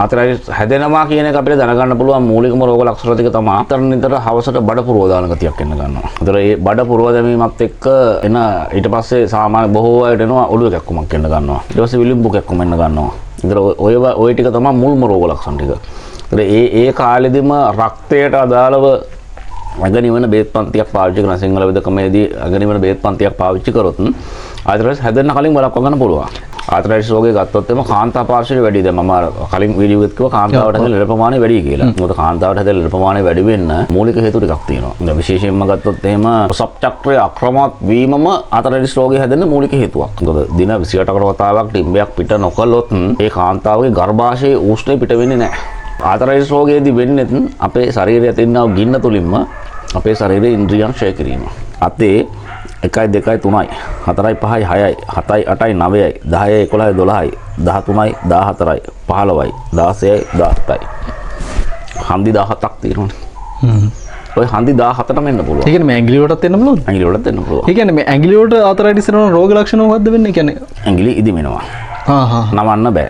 Arthritis හැදෙනවා කියන එක අපිට දැනගන්න පුළුවන් මූලිකම රෝග ලක්ෂණ ටික තමයි නිතර නිතර හවසට බඩ පුරව දාන ගතියක් එන්න ගන්නවා. ඒතර ඒ බඩ පුරව දැමීමත් එක්ක එන ඊට පස්සේ සාමාන්‍ය බොහෝ අයට එනවා ඔළුව කැක්කුමක් එන්න ගන්නවා. ඊට පස්සේ විලුඹු කැක්කුම එන්න ගන්නවා. ඒතර ඔය ඔය ටික තමයි මුල්ම රෝග ලක්ෂණ ටික. ඒතර ඒ ඒ කාලෙදිම රක්තයට අදාළව අගනිවන බේත් පන්තියක් පාවිච්චි කරන සිංහල වෙදකමේදී අගනිවන බේත් පන්තියක් පාවිච්චි කරොත් ආතරයිටිස් හැදෙන්න කලින් වළක්වා ගන්න පුළුවන්. ආතරයිටිස් රෝගය ගත්තොත් එම කාන්තා පාර්ශ්වය වැඩි. දැන් මම අර කලින් වීඩියෝ එකක කිව්වා කාන්තාවට හැදෙන ලෙඩ ප්‍රමාණය වැඩි කියලා. මොකද කාන්තාවට හැදෙන ලෙඩ ප්‍රමාණය වැඩි වෙන්න මූලික හේතු ටිකක් තියෙනවා. දැන් විශේෂයෙන්ම ගත්තොත් එහෙම ප්‍රසව චක්‍රය අක්‍රමවත් වීමම ආතරයිටිස් රෝගය හැදෙන්න මූලික හේතුවක්. මොකද දින 28කට වතාවක් ඩිම්බයක් පිට නොකළොත් ඒ කාන්තාවගේ ගර්භාෂයේ උෂ්ණය පිට වෙන්නේ නැහැ. ආතරයිටිස් රෝගයේදී වෙන්නේ අපේ ශරීරයේ තියෙන ගින්න තුලින්ම අපේ ශරීරයේ ඉන්ද්‍රියන් ක්ෂය කිරීම. අතේ 1 2 3 4 5 6 7 8 9 10 11 12 13 14 15 16 18යි. හන්දි 17ක් තියෙනවනේ. ඔය හන්දි 17ටම එන්න පුළුවන්. ඒ කියන්නේ මේ ඇඟිලි වලටත් එන්න පුළුවන්ද? ඇඟිලි වලටත් එන්න පුළුවන්. ඒ කියන්නේ මේ ඇඟිලි වලට ආතරයිටිස් එනවා රෝග ලක්ෂණ මොකද්ද වෙන්නේ? ඒ කියන්නේ ඇඟිලි ඉදිමෙනවා. හා හා නවන්න බෑ.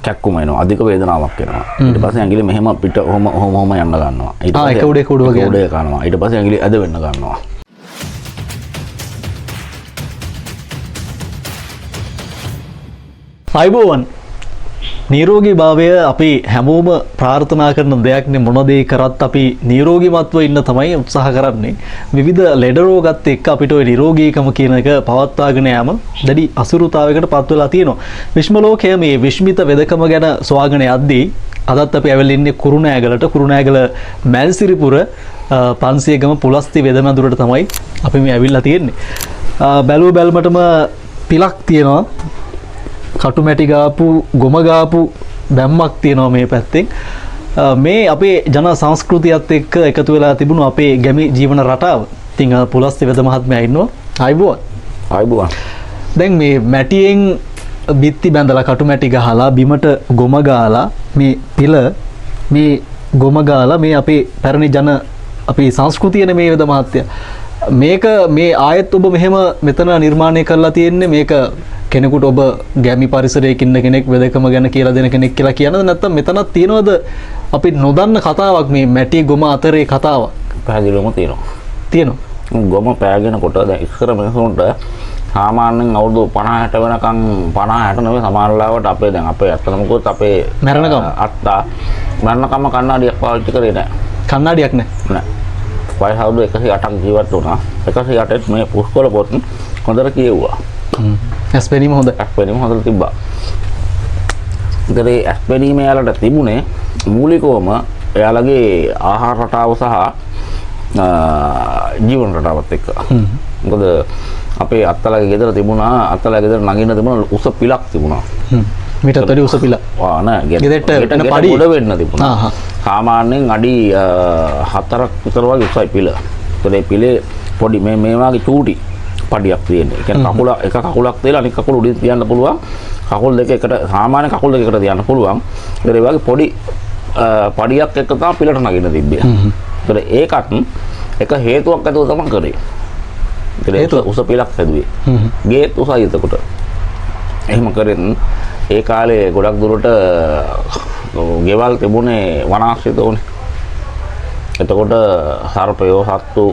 කැක්කුම එනවා. අධික වේදනාවක් එනවා. ඊට පස්සේ ඇඟිලි මෙහෙම පිට ඔහොම ඔහොම ඔහොම යන්න ගන්නවා. ඊට ආ, එක උඩ එක උඩ වගේ උඩ එක යනවා. ඊට පස්සේ ඇඟිලි ඇද වෙන්න ගන්නවා. අයිබෝවන්, නිරෝගී භාවය අපි හැමෝම ප්‍රාර්ථනා කරන දෙයක් නේ. මොන දේ කරත් අපි නිරෝගීමත්ව ඉන්න තමයි උත්සාහ කරන්නේ. විවිධ ලෙඩ රෝගත් එක්ක අපිට ওই නිරෝගීකම කියන එක පවත්වාගෙන යාම දැඩි අසුරුතාවයකට පත් වෙලා තියෙනවා. විශ්ම ලෝකය මේ විශ්මිත වෙදකම ගැන සොයාගෙන යද්දී අදත් අපි ඇවිල්ලා ඉන්නේ කුරුණෑගලට. කුරුණෑගල මැල්සිරිපුර 500 ගම පුලස්ති වෙදමැදුරට තමයි අපි මේ ඇවිල්ලා තියෙන්නේ. බැලුව බැලමටම පිලක් තියෙනවා. කටුමැටි ගාපු ගොම ගාපු බැම්මක් තියෙනවා මේ පැත්තෙන්. මේ අපේ ජන සංස්කෘතියත් එක්ක එකතු වෙලා තිබුණු අපේ ගැමි ජීවන රටාව. ඉතින් පුලස්ති වෙද මහත්මයා ඉන්නවා. ආයුබෝවන්. ආයුබෝවන්. දැන් මේ මැටියෙන් බිත්ති බැඳලා කටුමැටි ගහලා බිමට ගොම ගාලා මේ පිළ මේ ගොම ගාලා මේ අපේ පැරණි ජන අපේ සංස්කෘතියනේ මේ වෙද මහත්තයා. මේක මේ ආයෙත් ඔබ මෙහෙම මෙතන නිර්මාණය කරලා තියෙන්නේ. මේක කෙනෙකුට ඔබ ගැමි පරිසරයක ඉන්න කෙනෙක් වෙදකම ගැන කියලා දෙන කෙනෙක් කියලා කියනද, නැත්නම් මෙතනක් තියෙනවද අපි නොදන්න කතාවක් මේ මැටි ගොම අතරේ කතාවක්? පැහැදිලිවම තියෙනවා. තියෙනවා. ගොම පෑගෙන කොට දැන් ඉස්සර මිනිසුන්ට සාමාන්‍යයෙන් අවුරුදු 50 60 වෙනකන් 50 60 නෙවෙයි සමහර ලාවට අපේ දැන් අපේ ඇත්තටම කිව්වොත් අපේ මැරෙනකම් අත්තා මැරෙනකම්ම කණ්ණාඩියක් පාවිච්චි කරේ නෑ. කණ්ණාඩියක් නෑ. නෑ. වයස අවුරුදු 108ක් ජීවත් වුණා. 108ත් මේ පුස්කොළ පොත් හොඳට කියෙව්වා. ඇස් පෙනීම හොඳයි. ඇස් පෙනීම හොඳට තිබ්බා. ඒතර ඒ ඇස් පෙනීම එයාලට තිබුණේ මූලිකවම එයාලගේ ආහාර රටාව සහ ජීවන රටාවත් එක්ක. මොකද අපේ අත්තලගේ ගෙදර තිබුණා, අත්තලගේ ගෙදර නගින්න තිබුණා උස පිලක් තිබුණා. මීටත් වැඩි උස පිලක්. ආ නෑ, ගෙදරට එන පඩි ගොඩ වෙන්න තිබුණා. සාමාන්‍යයෙන් අඩි 4ක් විතර වගේ උසයි පිල. ඒතර ඒ පිලේ පොඩි මේ මේ වගේ චූටි පඩියක් තියෙන්නේ. ඒ කියන්නේ කකුල එක කකුලක් තියලා අනිත් කකුල උඩින් තියන්න පුළුවන්. කකුල් දෙක එකට සාමාන්‍ය කකුල් දෙක එකට තියන්න පුළුවන්. ඒතර ඒ වගේ පොඩි පඩියක් එක්ක තමයි පිලට නගින්න තිබ්බේ. ඒතර ඒකත් එක හේතුවක් ඇතුව තමයි කරේ. ඒතර උස පිලක් හැදුවේ. ගේත් උසයි එතකොට. එහෙම කරෙන් ඒ කාලේ ගොඩක් දුරට ගෙවල් තිබුණේ වනාශ්‍රිතවනේ. එතකොට සර්පයෝ සත්තු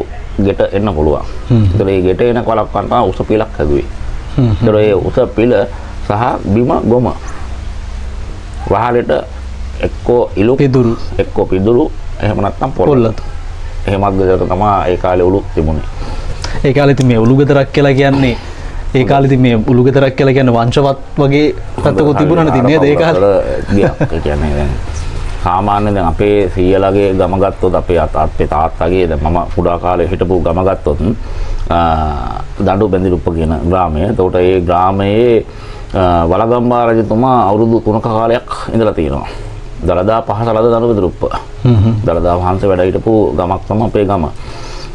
ගෙට එන්න පුළුවන්. ඒතර ඒ ගෙට එන කොලක් ගන්න උස පිලක් හැදුවේ. ඒතර ඒ උස පිල සහ බිම ගොම වහලෙට එක්කෝ ඉලු පිදුරු එක්කෝ පිදුරු එහෙම නැත්නම් පොල්ලතු. එහෙමත් ගෙදරක තමයි ඒ කාලේ උළු තිබුණේ. ඒ කාලේ ඉතින් මේ උළු ගෙදරක් කියලා කියන්නේ ඒ කාලේ ඉතින් මේ උළු ගෙදරක් කියලා කියන්නේ වංශවත් වගේ පැත්තකුත් තිබුණානේ ඉතින් නේද ඒ කාලේ? ඒ කියන්නේ දැන් සාමාන්‍යයෙන් දැන් අපේ සීයලාගේ ගම ගත්තොත් අපේ අපේ තාත්තගේ දැන් මම කුඩා කාලේ හිටපු ගම ගත්තොත් දඬු බැඳිරුප්ප කියන ග්‍රාමය. එතකොට ඒ ග්‍රාමයේ වලගම්බා රජතුමා අවුරුදු 3ක කාලයක් ඉඳලා තියෙනවා. දළදා පහස ලද දඬු බැඳිරුප්ප. දළදා වහන්සේ වැඩ හිටපු ගමක් තමයි අපේ ගම.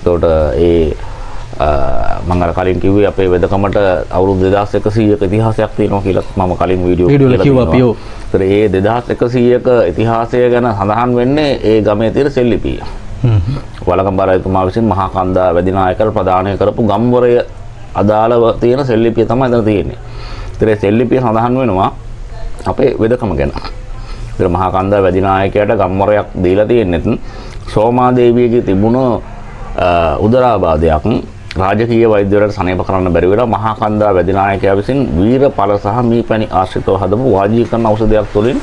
එතකොට ඒ මම අර කලින් කිව්වේ අපේ වෙදකමට අවුරුදු 2100ක ඉතිහාසයක් තියෙනවා කියලා මම කලින් වීඩියෝ වල කිව්වා අපි. ඔව්. ඒතර ඒ 2100ක ඉතිහාසය ගැන සඳහන් වෙන්නේ ඒ ගමේ තියෙන සෙල්ලිපිය. වලගම්බා රජතුමා විසින් මහා කන්දා වැදිනායකර ප්‍රදානය කරපු ගම්වරය අදාළව තියෙන සෙල්ලිපිය තමයි එතන තියෙන්නේ. ඒතර ඒ සෙල්ලිපිය සඳහන් වෙනවා අපේ වෙදකම ගැන. ඒතර මහා කන්දා වැදිනායකයාට ගම්වරයක් දීලා තියෙන්නෙත් සෝමාදේවියගේ තිබුණු උදරාබාධයක් රාජකීය වෛද්‍යවරයාට සනීප කරන්න බැරි වෙලා මහා කන්දා වැදිනායකයා විසින් වීරඵල සහ මීපැණි ආශ්‍රිතව හදපු වාජීකරණ ඖෂධයක් තුළින්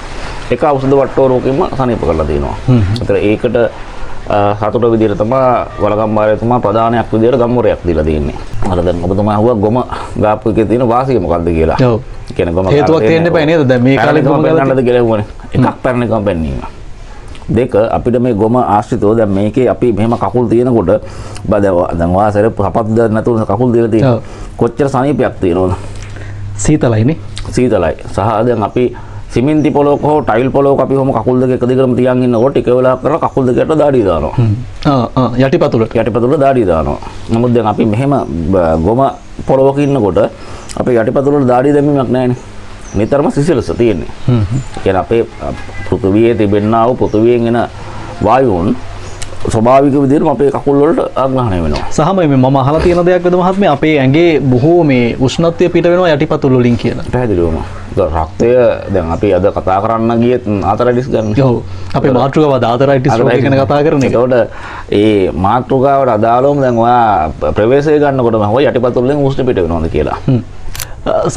එක ඖෂධ වට්ටෝරුවකින්ම සනීප කරලා තියෙනවා. ඒතර ඒකට සතුට විදියට තමයි වලගම්බාරයතුමා ප්‍රධානයක් විදියට ගම්වරයක් දීලා තියෙන්නේ. අර දැන් ඔබතුමා අහුවා ගොම ගාපු එකේ තියෙන වාසිය මොකද්ද කියලා. ඔව්. කියන්නේ ගොම හේතුවක් තියෙන්න එපා නේද? දැන් මේ කාලේ ගොම ගාලා පෙන්නන්නද කියලා ඇහුවනේ. එකක් පැරණිකම පෙන්වීම. දෙක අපිට මේ ගොම ආශ්‍රිතව දැන් මේකේ අපි මෙහෙම කකුල් තියෙනකොට දැන් ඔයා සැරේ සපත්තු දැන් නැතුව කකුල් දීලා තියෙනවා. කොච්චර සනීපයක් තියෙනවද? සීතලයිනේ. සීතලයි. සහ දැන් අපි සිමෙන්ති පොලොවක හෝ ටයිල් පොලොවක අපි කොහොම කකුල් දෙක එක දිගටම තියන් ඉන්නකොට ටික වෙලාවක් කරලා කකුල් දෙකට දාඩිය දානවා. ආ ආ යටිපතුලට. යටිපතුලට දාඩිය දානවා. නමුත් දැන් අපි මෙහෙම ගොම පොලොවක ඉන්නකොට අපේ යටිපතුලට දාඩිය දැමීමක් නැහැනේ. නිතරම සිසිලස තියෙන්නේ. කියන්නේ අපේ පෘථිවියේ තිබෙනා වූ පෘථිවියෙන් එන වායුන් ස්වභාවික විදිහටම අපේ කකුල් වලට ආග්‍රහණය වෙනවා. සහ මේ මම අහලා තියෙන දෙයක් වෙද මහත්මයා, අපේ ඇඟේ බොහෝ මේ උෂ්ණත්වය පිට වෙනවා යටිපතුල් වලින් කියලා. පැහැදිලිවම. රක්තය දැන් අපි අද කතා කරන්න ගියත් ආතරයිටිස් ගන්න. ඔව්. අපේ මාතෘකාව ආතරයිටිස් රෝගය ගැන කතා කරන එක. එතකොට ඒ මාතෘකාවට අදාළවම දැන් ඔයා ප්‍රවේශය ගන්නකොටම හොය යටිපතුල් වලින් උෂ්ණ පිට වෙනවද කියලා.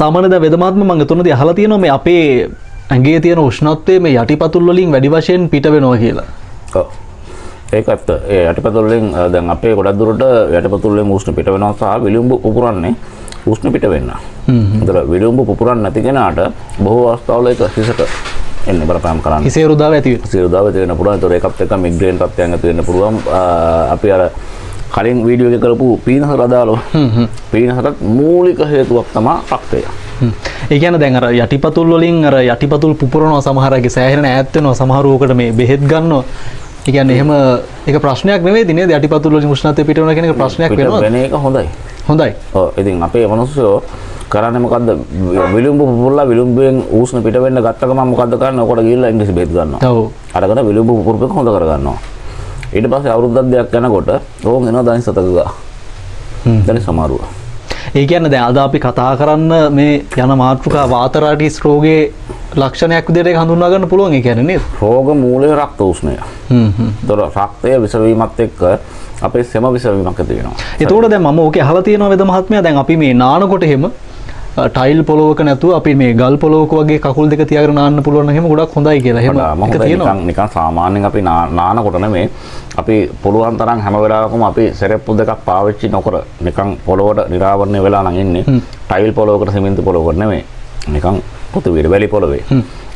සාමාන්‍ය දැන් වෙද මහත්මයා මම එතනදී අහලා තියෙනවා මේ අපේ ඇඟේ තියෙන උෂ්ණත්වය මේ යටිපතුල් වලින් වැඩි වශයෙන් පිට වෙනවා කියලා. ඔව්. ඒක ඇත්ත. ඒ යටිපතුල් වලින් දැන් අපේ ගොඩක් දුරට යටිපතුල් වලින් උෂ්ණ පිට වෙනවා සහ විලුඹ පුපුරන්නේ උෂ්ණ පිට වෙන්න. ඒතර විලුඹ පුපුරන්නේ නැති කෙනාට බොහෝ අවස්ථාවල ඒක හිසට එන්න බලපෑම් කරන්නේ. හිසේ රුධාව ඇති වෙනවා. හිසේ රුධාව ඇති වෙන්න පුළුවන්. ඒතර ඒකත් එක්ක මිග්‍රේන් තත්ත්වයන් ඇති වෙන්න පුළුවන්. අපි අර කලින් වීඩියෝ එකේ කරපු පීනසට අදාළව පීනසටත් මූලික හේතුවක් තමයි රක්තය. ඒ කියන්නේ දැන් අර යටිපතුල් වලින් අර යටිපතුල් පුපුරනවා සමහර අයගේ සෑහෙන ඈත් වෙනවා සමහර ඕකට මේ බෙහෙත් ගන්නවා. ඒ කියන්නේ එහෙම ඒක ප්‍රශ්නයක් නෙවෙයි නේද? යටිපතුල් වලින් උෂ්ණත්වය පිට වෙනවා කියන එක ප්‍රශ්නයක් වෙනවද? වෙන එක හොඳයි. හොඳයි. ඔව් ඉතින් අපේ මිනිස්සු කරන්නේ මොකද්ද? විලුඹ පුපුරලා විලුඹෙන් උෂ්ණ පිට වෙන්න ගත්ත ගමන් මොකද්ද කරන්නේ? ඔකට ගිහිල්ලා ඉංග්‍රීසි බෙහෙත් ගන්නවා. ඔව්. අරගෙන විලුඹ පුපුරපු එක හොඳ කරගන්නවා. ඊට පස්සේ අවුරුද්දක් දෙකක් යනකොට ඕන් එනවා දනිස් හතක ගා. දනිස් අමාරුව. ඒ කියන්නේ දැන් අද අපි කතා කරන්න මේ යන මාතෘකාව ආතරයිටිස් රෝගයේ ලක්ෂණයක් විදිහට ඒක හඳුන්වා ගන්න පුළුවන් ඒ කියන්නේ නේද? රෝග මූලය රක්ත උෂ්ණය. ඒතර රක්තය විෂවීමත් එක්ක අපේ සෙම විෂවීමක් ඇති වෙනවා. එතකොට දැන් මම ඕකේ අහලා තියෙනවා වෙද මහත්මයා, දැන් අපි මේ නානකොට එහෙම ටයිල් පොලොවක නැතුව අපි මේ ගල් පොලොවක වගේ කකුල් දෙක තියාගෙන නාන්න පුළුවන් නම් එහෙම ගොඩක් හොඳයි කියලා. එහෙම එක තියෙනවා. නිකන් සාමාන්‍යයෙන් අපි නානකොට නෙමෙයි අපි පුළුවන් තරම් හැම වෙලාවකම අපි සෙරෙප්පු දෙකක් පාවිච්චි නොකර නිකන් පොලොවට නිරාවරණය වෙලා නම් ඉන්නේ. ටයිල් පොලොවකට සිමෙන්ති පොලොවකට නෙමෙයි. නිකන් පෘථිවියට වැලි පොලොවේ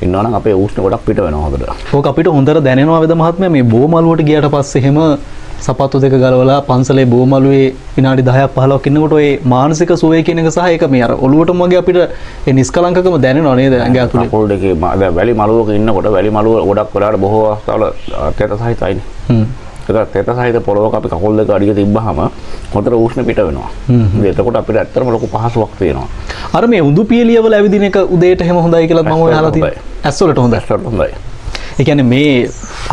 ඉන්නවා නම් අපේ උෂ්ණ ගොඩක් පිට වෙනවා හොඳට. ඕක අපිට හොඳට දැනෙනවා වෙද මහත්මයා, මේ බෝමලුවට ගියාට පස්සේ එහෙම සපත්තු දෙක ගලවලා පන්සලේ බෝමලුවේ විනාඩි 10ක් 15ක් ඉන්නකොට ඔය මානසික සුවය කියන එක සහ ඒක මේ අර ඔළුවටම වගේ අපිට ඒ නිස්කලංකකම දැනෙනවා නේද ඇඟ ඇතුලේ. කකුල් දෙකේ දැන් වැලි මළුවක ඉන්නකොට වැලි මළුව ගොඩක් වෙලාවට බොහෝ අවස්ථාවල තෙත සහිතයිනේ. ඒක තෙත සහිත පොළොවක අපි කකුල් දෙක අඩිය තිබ්බහම හොඳට උෂ්ණ පිට වෙනවා. ඉතින් එතකොට අපිට ඇත්තටම ලොකු පහසුවක් තියෙනවා. අර මේ උඳු පීලියවල ඇවිදින එක උදේට එහෙම හොඳයි කියලාත් මම ඔය අහලා තියෙනවා. ඇස් වලට හොඳයි. ඇස් වලට හොඳයි. ඒ කියන්නේ මේ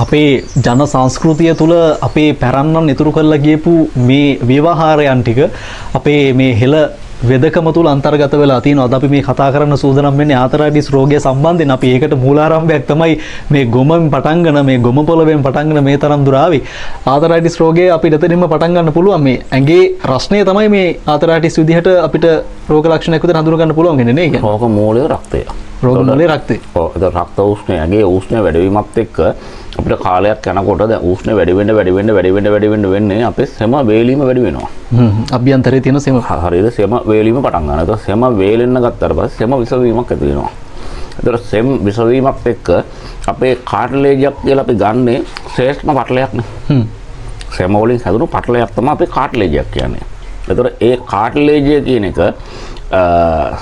අපේ ජන සංස්කෘතිය තුළ අපේ පැරණන් ඉතුරු කරලා ගියපු මේ ව්‍යවහාරයන් ටික අපේ මේ හෙළ වෙදකම තුළ අන්තර්ගත වෙලා තියෙනවා. අද අපි මේ කතා කරන්න සූදානම් වෙන්නේ ආතරයිටිස් රෝගය සම්බන්ධයෙන්. අපි ඒකට මූලාරම්භයක් තමයි මේ ගොමෙන් පටන්ගෙන මේ ගොම පොළවෙන් පටන්ගෙන මේ තරම් දුර ආවේ. ආතරයිටිස් රෝගය අපිට එතනින්ම පටන් ගන්න පුළුවන්. මේ ඇඟේ රස්නය තමයි මේ ආතරයිටිස් විදිහට අපිට රෝග ලක්ෂණයක් විදිහට හඳුන ගන්න පුළුවන් වෙන්නේ නේ. ඒ කියන්නේ රෝග මූලය රක්තය. රෝග මූලය රක්තය. ඔව්, ඒක රක්ත උෂ්ණය, ඇඟේ උෂ්ණය වැඩි වීමත් එක්ක අපිට කාලයක් යනකොට දැන් උෂ්ණය වැඩි වෙන්න වැඩි වෙන්න වැඩි වෙන්න වැඩි වෙන්න වෙන්නේ අපේ සෙම වේලීම වැඩි වෙනවා. අභ්‍යන්තරයේ තියෙන සෙම. හරියට සෙම වේලීම පටන් ගන්නවා. ඒතකොට සෙම වේලෙන්න ගත්තාට පස්සේ සෙම විසවීමක් ඇති වෙනවා. ඒතකොට සෙම විසවීමත් එක්ක අපේ කාට්ලේජයක් කියලා අපි ගන්නේ ශ්‍රේෂ්ඨම පටලයක් නේ. සෙම වලින් හැදුණු පටලයක් තමයි අපේ කාට්ලේජයක් කියන්නේ. ඒතකොට ඒ කාට්ලේජය කියන එක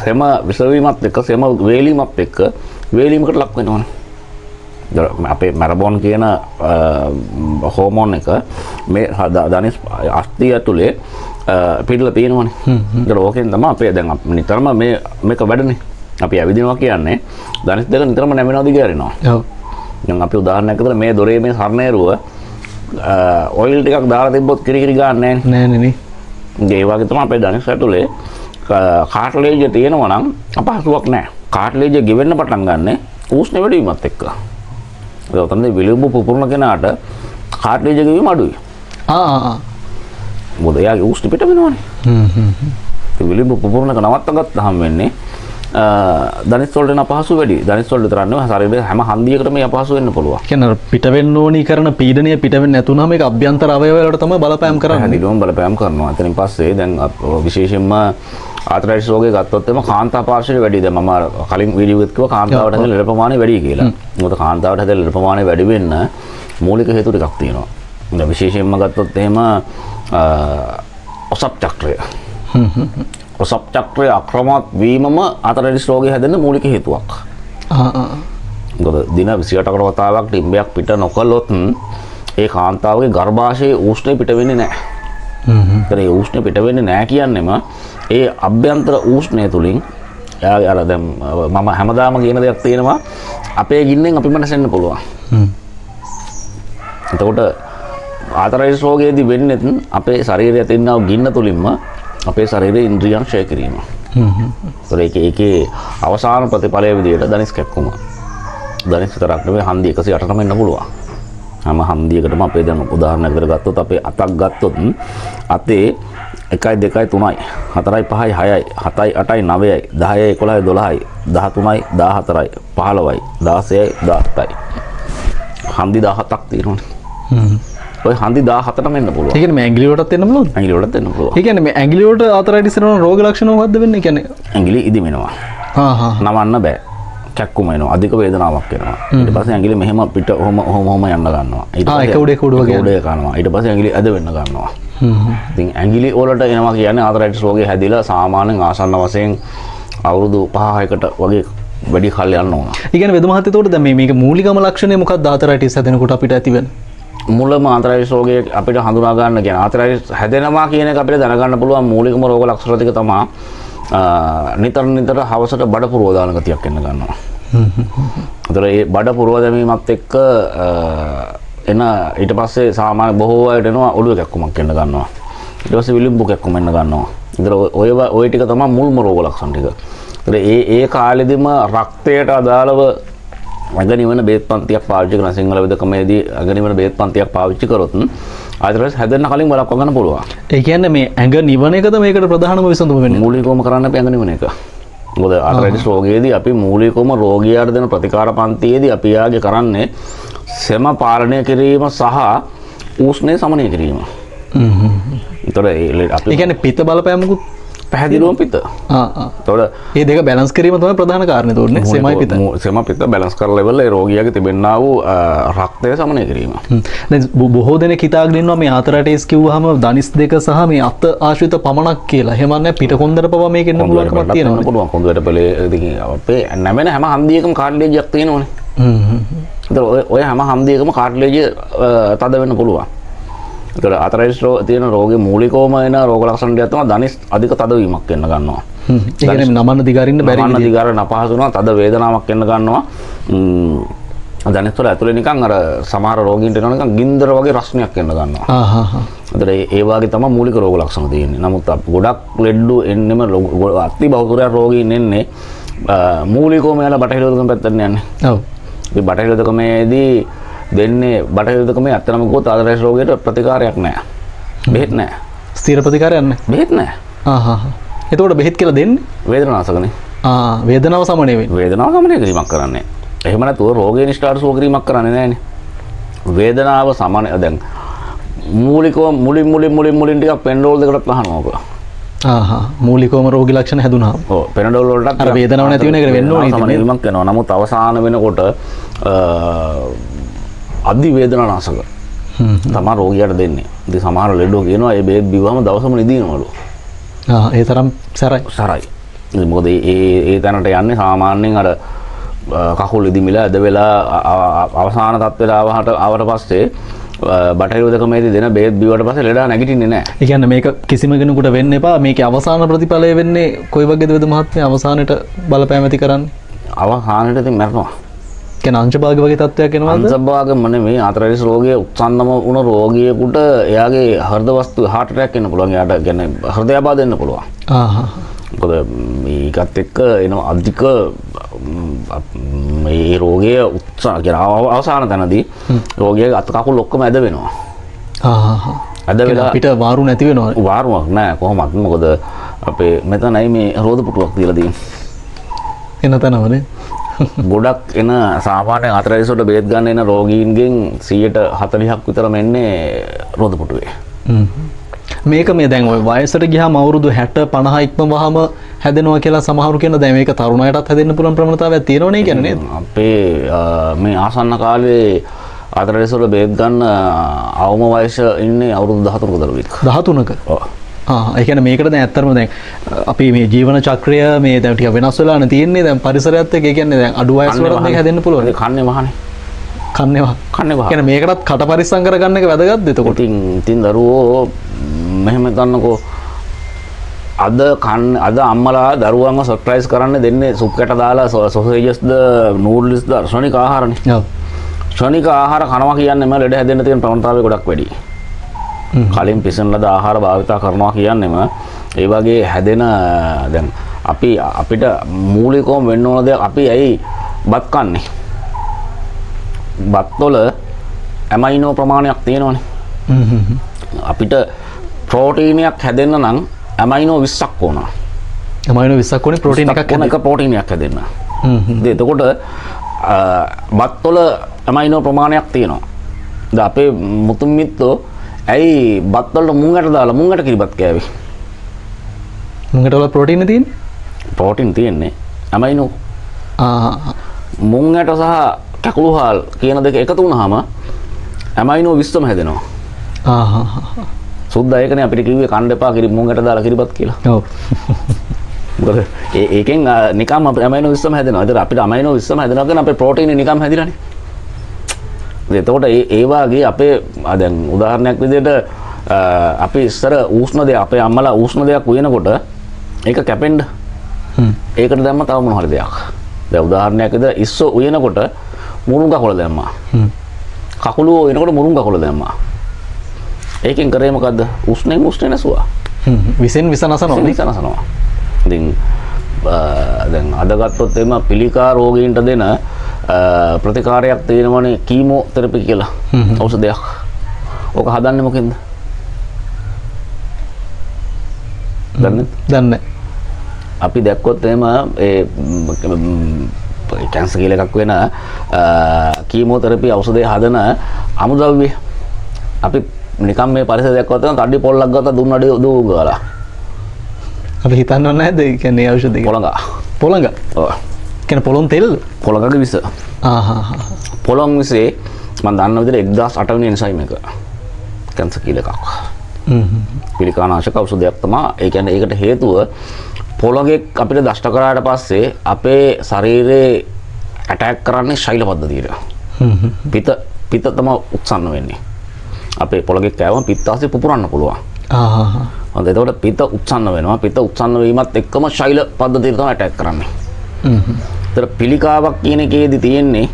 සෙම විසවීමත් එක්ක සෙම වේලීමත් එක්ක වේලීමකට ලක් වෙනවනේ. අපේ මැරබෝන් කියන හෝමෝන් එක මේ දනිස් අස්ථිය ඇතුලේ පිටලා තියෙනවනේ. ඒතර ඕකෙන් තමයි අපේ දැන් නිතරම මේ මේක වැඩනේ. අපි ඇවිදිනවා කියන්නේ දනිස් දෙක නිතරම නැමෙනවා දිග ඇරෙනවා. ඔව්. දැන් අපි උදාහරණයක් විතර මේ දොරේ මේ සරණේරුව ඔයිල් ටිකක් දාලා තිබ්බොත් කිරි කිරි ගන්න නෑනේ. නෑ නේ නේ. ඒ වගේ තමයි අපේ දනිස් ඇතුලේ කාට්ලේජ් තියෙනවා නම් අපහසුයක් නෑ. කාට්ලේජ් ගෙවෙන්න පටන් ගන්නෙ උෂ්ණ වැඩි වීමත් එක්ක. ඒ ඔතනදී විලුඹ පුපුරන කෙනාට කාට්ලේජ් ගෙවීම අඩුයි. ආ ආ ආ. මොකද එයාගේ උෂ්ණ පිට වෙනවනේ. හ්ම් හ්ම්. ඒ විලුඹ පුපුරන එක නවත්ත ගත්තාම වෙන්නේ දනිස් වලට එන අපහසු වැඩි. දනිස් වලට විතරක් නෙවෙයි ශරීරයේ හැම හන්දියකටම මේ අපහසු වෙන්න පුළුවන්. කියන්නේ අර පිට වෙන්න ඕනි කරන පීඩනය පිට වෙන්නේ නැතුනම ඒක අභ්‍යන්තර අවයව වලට තමයි බලපෑම් කරන්නේ. පැහැදිලිවම බලපෑම් කරනවා. එතනින් පස්සේ දැන් විශේෂයෙන්ම ආතරයිටිස් රෝගය ගත්තොත් එම කාන්තා පාර්ශ්වයට වැඩි. දැන් මම අර කලින් වීඩියෝ එකත් කිව්වා කාන්තාවට හැදෙන ලෙඩ ප්‍රමාණය වැඩි කියලා. මොකද කාන්තාවට හැදෙන ලෙඩ ප්‍රමාණය වැඩි වෙන්න මූලික හේතු ටිකක් තියෙනවා. දැන් විශේෂයෙන්ම ගත්තොත් එහෙම ඔසප් චක්‍රය. ඔසප් චක්‍රය අක්‍රමවත් වීමම ආතරයිටිස් රෝගය හැදෙන්න මූලික හේතුවක්. ආ ආ. මොකද දින 28කට වතාවක් ඩිම්බයක් පිට නොකළොත් ඒ කාන්තාවගේ ගර්භාෂයේ උෂ්ණය පිට වෙන්නේ නැහැ. ඒතර ඒ උෂ්ණය පිට වෙන්නේ නැහැ කියන්නේම ඒ අභ්‍යන්තර උෂ්ණය තුලින් එයාගේ අර දැන් මම හැමදාම කියන දෙයක් තියෙනවා, අපේ ගින්නෙන් අපිම නැසෙන්න පුළුවන්. එතකොට ආතරයිටිස් රෝගයේදී වෙන්නේත් අපේ ශරීරය තියෙනා ගින්න තුලින්ම අපේ ශරීරයේ ඉන්ද්‍රියන් ක්ෂය කිරීම. ඒතර ඒකේ අවසාන ප්‍රතිඵලය විදියට දනිස් කැක්කුම. දනිස් විතරක් නෙවෙයි හන්දි 108ටම එන්න පුළුවන්. හැම හන්දියකටම අපේ දැන් උදාහරණයක් විදියට ගත්තොත් අපේ අතක් ගත්තොත් අතේ 1 2 3 4 5 6 7 8 9 10 11 12 13 14 15 16 17යි. හන්දි 17ක් තියෙනවනේ. ඔය හන්දි 17ටම එන්න පුළුවන්. ඒ කියන්නේ මේ ඇඟිලි වලටත් එන්න පුළුවන්ද? ඇඟිලි වලටත් එන්න පුළුවන්. ඒ කියන්නේ මේ ඇඟිලි වලට ආතරයිටිස් එනවා රෝග ලක්ෂණ මොකද්ද වෙන්නේ? ඒ කියන්නේ ඇඟිලි ඉදිමෙනවා. හා හා. නවන්න බෑ. කැක්කුම එනවා. අධික වේදනාවක් එනවා. ඊට පස්සේ ඇඟිලි මෙහෙම පිට ඔහොම ඔහොම ඔහොම යන්න ගන්නවා. ඊට පස්සේ එක උඩ එක උඩ වගේ උඩ එක යනවා. ඊට පස්සේ ඇඟිලි ඇද වෙන්න ගන්නවා. ඉතින් ඇඟිලි වලට එනවා කියන්නේ ආතරයිටිස් රෝගේ හැදිලා සාමාන්‍යයෙන් ආසන්න වශයෙන් අවුරුදු 5-6කට වගේ වැඩි කල් යන්න ඕන. ඒ කියන්නේ වෙද මහත්තයා එතකොට දැන් මේක මූලිකම ලක්ෂණය මොකක්ද ආතරයිටිස් හැදෙනකොට අපිට ඇති වෙන? මුලම ආතරයිටිස් රෝගය අපිට හඳුනා ගන්න කියන්නේ ආතරයිටිස් හැදෙනවා කියන එක අපිට දැනගන්න පුළුවන් මූලිකම රෝග ලක්ෂණ ටික තමයි නිතර නිතර හවසට බඩ පුරව දාන ගතියක් එන්න ගන්නවා. ඒතර ඒ බඩ පුරව දැමීමත් එක්ක එන ඊට පස්සේ සාමාන්‍ය බොහෝ අයට එනවා ඔළුව කැක්කුමක් එන්න ගන්නවා. ඊට පස්සේ විලුඹු කැක්කුම එන්න ගන්නවා. ඒතර ඔය ටික තමයි මුල්ම රෝග ලක්ෂණ ටික. ඒතර ඒ කාලෙදිම රක්තයට අදාළව ඇඟ නිවන බේත් පන්තියක් පාවිච්චි කරන සිංහල වෙදකමේදී ඇඟ නිවන බේත් පන්තියක් පාවිච්චි කරොත් ආතරයිටිස් හැදෙන්න කලින් වළක්වා ගන්න පුළුවන්. ඒ කියන්නේ මේ ඇඟ නිවන එකද මේකට ප්‍රධානම විසඳුම වෙන්නේ? මූලිකවම කරන්න අපි ඇඟ නිවන එක. මොකද ආතරයිටිස් රෝගයේදී අපි මූලිකවම රෝගියාට දෙන ප්‍රතිකාර පන්තියේදී අපි යාගේ කරන්නේ සෙම පාලනය කිරීම සහ උෂ්ණය සමනය කිරීම. ඒතර ඒ අපි ඒ කියන්නේ පිත බලපෑමකුත් පැහැදිලිවම පිත. ආ ආ. එතකොට මේ දෙක බැලන්ස් කිරීම තමයි ප්‍රධාන කාරණේ තෝරන්නේ. සෙමයි පිත. සෙම පිත බැලන්ස් කරලා ඉවරලා ඒ රෝගියාගේ තිබෙනා වූ රක්තය සමනය කිරීම. දැන් බොහෝ දෙනෙක් හිතාගෙන ඉන්නවා මේ ආතරයිටිස් කිව්වහම දනිස් දෙක සහ මේ අත ආශ්‍රිත පමණක් කියලා. එහෙම නැහැ පිට කොන්දර පවා මේක එන්න පුළුවන්කමක් තියෙනවා. පුළුවන්. කොන්දරට පෙළේ ඉතින් අපේ නැමෙන හැම හන්දියකම කාට්ලේජයක් තියෙනවනේ. ඒතර ඔය හැම හන්දියකම කාට්ලේජය තද වෙන්න පුළුවන්. ඒතර ආතරයිටිස් තියෙන රෝගේ මූලිකවම එන රෝග ලක්ෂණ ටිකක් තමයි දනිස් අධික තදවීමක් එන්න ගන්නවා. ඒ කියන්නේ නමන්න දිගාරින්න බැරි නමන්න විදියට. දිගාරින්න අපහසු වෙනවා, තද වේදනාවක් එන්න ගන්නවා. දනිස් වල ඇතුලේ නිකන් අර සමහර රෝගීන්ට එනවා නිකන් ගින්දර වගේ රස්නයක් එන්න ගන්නවා. ආ හා හා. ඒතර ඒ වගේ තමයි මූලික රෝග ලක්ෂණ තියෙන්නේ. නමුත් ගොඩක් ලෙඩ්ඩු එන්නෙම අති බහුතරයක් රෝගීන් එන්නේ මූලිකවම යන බටහිර වෙදකම පැත්තට යන්නේ. ඔව්. ඉතින් බටහිර වෙදකමේදී දෙන්නේ බටහිර වෙදකමේ ඇත්තටම කිව්වොත් ආතරයිටිස් රෝගයට ප්‍රතිකාරයක් නෑ. බෙහෙත් නෑ. ස්ථිර ප්‍රතිකාරයක් නෑ. බෙහෙත් නෑ. ආ හා හා. එතකොට බෙහෙත් කියලා දෙන්නේ? වේදනානාශකනේ. ආ වේදනාව සමනය වෙන්නේ. වේදනාව සමනය කිරීමක් කරන්නේ. එහෙම නැතුව රෝගේ නිෂ්ඨාට සුව කිරීමක් කරන්නේ නෑනේ. වේදනාව සමනය දැන් මූලිකව මුලින් මුලින් මුලින් මුලින් ටිකක් පෙනඩෝල් දෙකටත් අහනවා ඔක. ආ හා. මූලිකවම රෝගී ලක්ෂණ හැදුනහම. ඔව් පෙනඩෝල් වලටත් අර වේදනාව නැති වෙන එකට වෙන්න ඕනේ ඉතින් සමනය නේද? කිරීමක් වෙනවා. නමුත් අවසාන වෙනකොට අධි වේදනානාශක තමා රෝගියාට දෙන්නේ. ඉතින් සමහර ලෙඩෝ කියනවා මේ බේත් බිව්වම දවසම නිදිනවලු. ආ ඒ තරම් සැරයි. සැරයි. ඉතින් මොකද ඒ තැනට යන්නේ සාමාන්‍යයෙන් අර කකුල් ඉදිමිලා ඇද වෙලා අවසාන තත්ත්වයට ආවට පස්සේ බටහිර වෙදකමේදී දෙන බේත් බිව්වට පස්සේ ලෙඩා නැගිටින්නේ නැහැ. ඒ කියන්නේ මේක කිසිම කෙනෙකුට වෙන්න එපා. මේකේ අවසාන ප්‍රතිඵලය වෙන්නේ කොයි වගේද වෙද මහත්මයා අවසානෙට බලපෑම ඇති කරන්නේ? අවසානෙට ඉතින් මැරෙනවා. කියන්නේ අංශභාග වගේ තත්ත්වයක් එනවද? අංශභාගම නෙමෙයි ආතරයිටිස් රෝගයේ උත්සන්නම වුණ රෝගියෙකුට එයාගේ හෘද වස්තු හાર્ට් ඇටැක් එන්න පුළුවන්. එයාට කියන්නේ හෘදයාබාධ එන්න පුළුවන්. ආ හා. මොකද මේකත් එක්ක එන අධික මේ රෝගය උත්සාහ කියන අවසාන තැනදී රෝගියාගේ අත කකුල් ඔක්කොම ඇද වෙනවා. ඇද වෙලා අපිට වාරු නැති වෙනවා. වාරුවක් නෑ කොහොමත්. මොකද අපේ මෙතනයි මේ රෝද පුටුවක් තියලා තියෙන්නේ. එන තැනවනේ. ගොඩක් එන සාමාන්‍ය ආතරයිටිස් වලට බේත් ගන්න එන රෝගීන්ගෙන් 140ක් විතරම එන්නේ රෝද පුටුවේ. මේක මේ දැන් ඔය වයසට ගියාම අවුරුදු 60 50 ඉක්මවහම හැදෙනවා කියලා සමහරු කියන දැන් මේක තරුණ අයටත් හැදෙන්න පුළුවන් ප්‍රවණතාවයක් තියෙනවනේ කියන්නේ නේද? අපේ මේ ආසන්න කාලේ ආතරයිටිස් වල බේත් ගන්න අවම වයස ඉන්නේ අවුරුදු 13ක දරුවෙක්. 13ක? ඔව්. ඒ කියන්නේ මේකට දැන් ඇත්තටම දැන් අපි මේ ජීවන චක්‍රය මේ දැන් ටික වෙනස් වෙලානේ තියෙන්නේ දැන් පරිසරයත් එක්ක. ඒ කියන්නේ දැන් අඩු වයස වලත් මේක හැදෙන්න පුළුවන්. කන්නේ වහනේ. කන්නේ වහ. කන්නේ වහ. කියන්නේ මේකටත් කට පරිස්සම් කරගන්න එක වැදගත්ද එතකොට? ඉතින් දරුවෝ මෙහෙම හිතන්නකෝ, අද අද අම්මලා දරුවන්ව සර්ප්‍රයිස් කරන්න දෙන්නේ සුප් කැට දාලා සොසේජස්ද නූඩ්ල්ස්ද ක්ෂණික ආහාරනේ. ඔව්. ක්ෂණික ආහාර කනවා කියන්නේම ලෙඩ හැදෙන්න තියෙන ප්‍රවණතාවය ගොඩක් වැඩි. කලින් පිසන ලද ආහාර භාවිතා කරනවා කියන්නේම ඒ වගේ හැදෙන දැන් අපි අපිට මූලිකවම වෙන්න ඕන දෙයක් අපි ඇයි බත් කන්නේ? බත් වල ඇමයිනෝ ප්‍රමාණයක් තියෙනවනේ. අපිට ප්‍රෝටීනයක් හැදෙන්න නම් ඇමයිනෝ 20ක් ඕන. ඇමයිනෝ 20ක් ඕනේ ප්‍රෝටීන් එකක් හැදෙන්න. එක ප්‍රෝටීනයක් හැදෙන්න. ඉතින් එතකොට බත් වල ඇමයිනෝ ප්‍රමාණයක් තියෙනවා. දැන් අපේ මුතුන් මිත්තෝ ඇයි බත් වලට මුං ඇට දාලා මුං ඇට කිරිබත් කෑවේ? මුං ඇට වල ප්‍රෝටීන් තියෙන්නේ? ප්‍රෝටීන් තියෙන්නේ ඇමයිනෝ. මුං ඇට සහ කැකුළු හාල් කියන දෙක එකතු වුණාම ඇමයිනෝ 20ම හැදෙනවා. සුද්දා ඒකනේ අපිට කිව්වේ කන්න එපා කිරි මුං ඇට දාලා කිරිබත් කියලා. ඔව්. මොකද ඒකෙන් නිකම් අපේ ඇමයිනෝ 20ම හැදෙනවා. ඒතර අපිට ඇමයිනෝ 20ම හැදෙනවා කියන්නේ අපේ ප්‍රෝටීන් නිකම් හැදිලානේ. එතකොට ඒ වාගේ අපේ දැන් උදාහරණයක් විදිහට අපි ඉස්සර උෂ්ණ දෙයක් අපේ අම්මලා උෂ්ණ දෙයක් උයනකොට ඒක කැපෙන්න ඒකට දැම්ම තව මොන හරි දෙයක්. දැන් උදාහරණයක් විදිහට ඉස්සෝ උයනකොට මුරුංග කොළ දැම්මා. කකුලුව උයනකොට මුරුංග කොළ දැම්මා. ඒකෙන් කරේ මොකද්ද? උෂ්ණෙන් උෂ්ණේ නැසුවා. විසෙන් විස නසනවා. විස නසනවා. ඉතින් දැන් අද ගත්තොත් එimhe පිළිකා රෝගීන්ට දෙන ප්‍රතිකාරයක් තියෙනවනේ කීමෝതെරපි කියලා ඖෂධයක්. ඕක හදන්නේ මොකෙන්ද? දන්නේ? දන්නේ. අපි දැක්කොත් එහෙම ඒ කැන්සර් කියලා එකක් වෙන කීමෝതെරපි ඖෂධය හදන අමුද්‍රව්‍ය අපි නිකන් මේ පරිසරය දැක්කොත් එහෙම කඩි පොල්ලක් ගත්තා දුන්න අඩිය දූ ගාලා. අපි හිතන්නව නැද්ද ඒ කියන්නේ ඖෂධය? පොළඟ. පොළඟ? ඔව්. කියන්නේ පොළොන් තෙල්ද? පොළඟගේ විස. පොළොන් විසේ මම දන්න විදිහට 1008 වෙනි එන්සයිම් එක. කැන්සර් කියලා එකක්. පිළිකානාශක ඖෂධයක් තමයි. ඒ කියන්නේ ඒකට හේතුව පොළඟෙක් අපිට දෂ්ට කරාට පස්සේ අපේ ශරීරේ ඇටැක් කරන්නේ ශෛල පද්ධතියට. පිත තමයි උත්සන්න වෙන්නේ. අපේ පොළඟෙක් කෑවම පිත්තාසය පුපුරන්න පුළුවන්. හොඳයි. එතකොට පිත උත්සන්න වෙනවා. පිත උත්සන්න වීමත් එක්කම ශෛල පද්ධතියට තමයි ඇටැක් කරන්නේ. ඒතර පිළිකාවක් කියන එකේදී තියෙන්නේ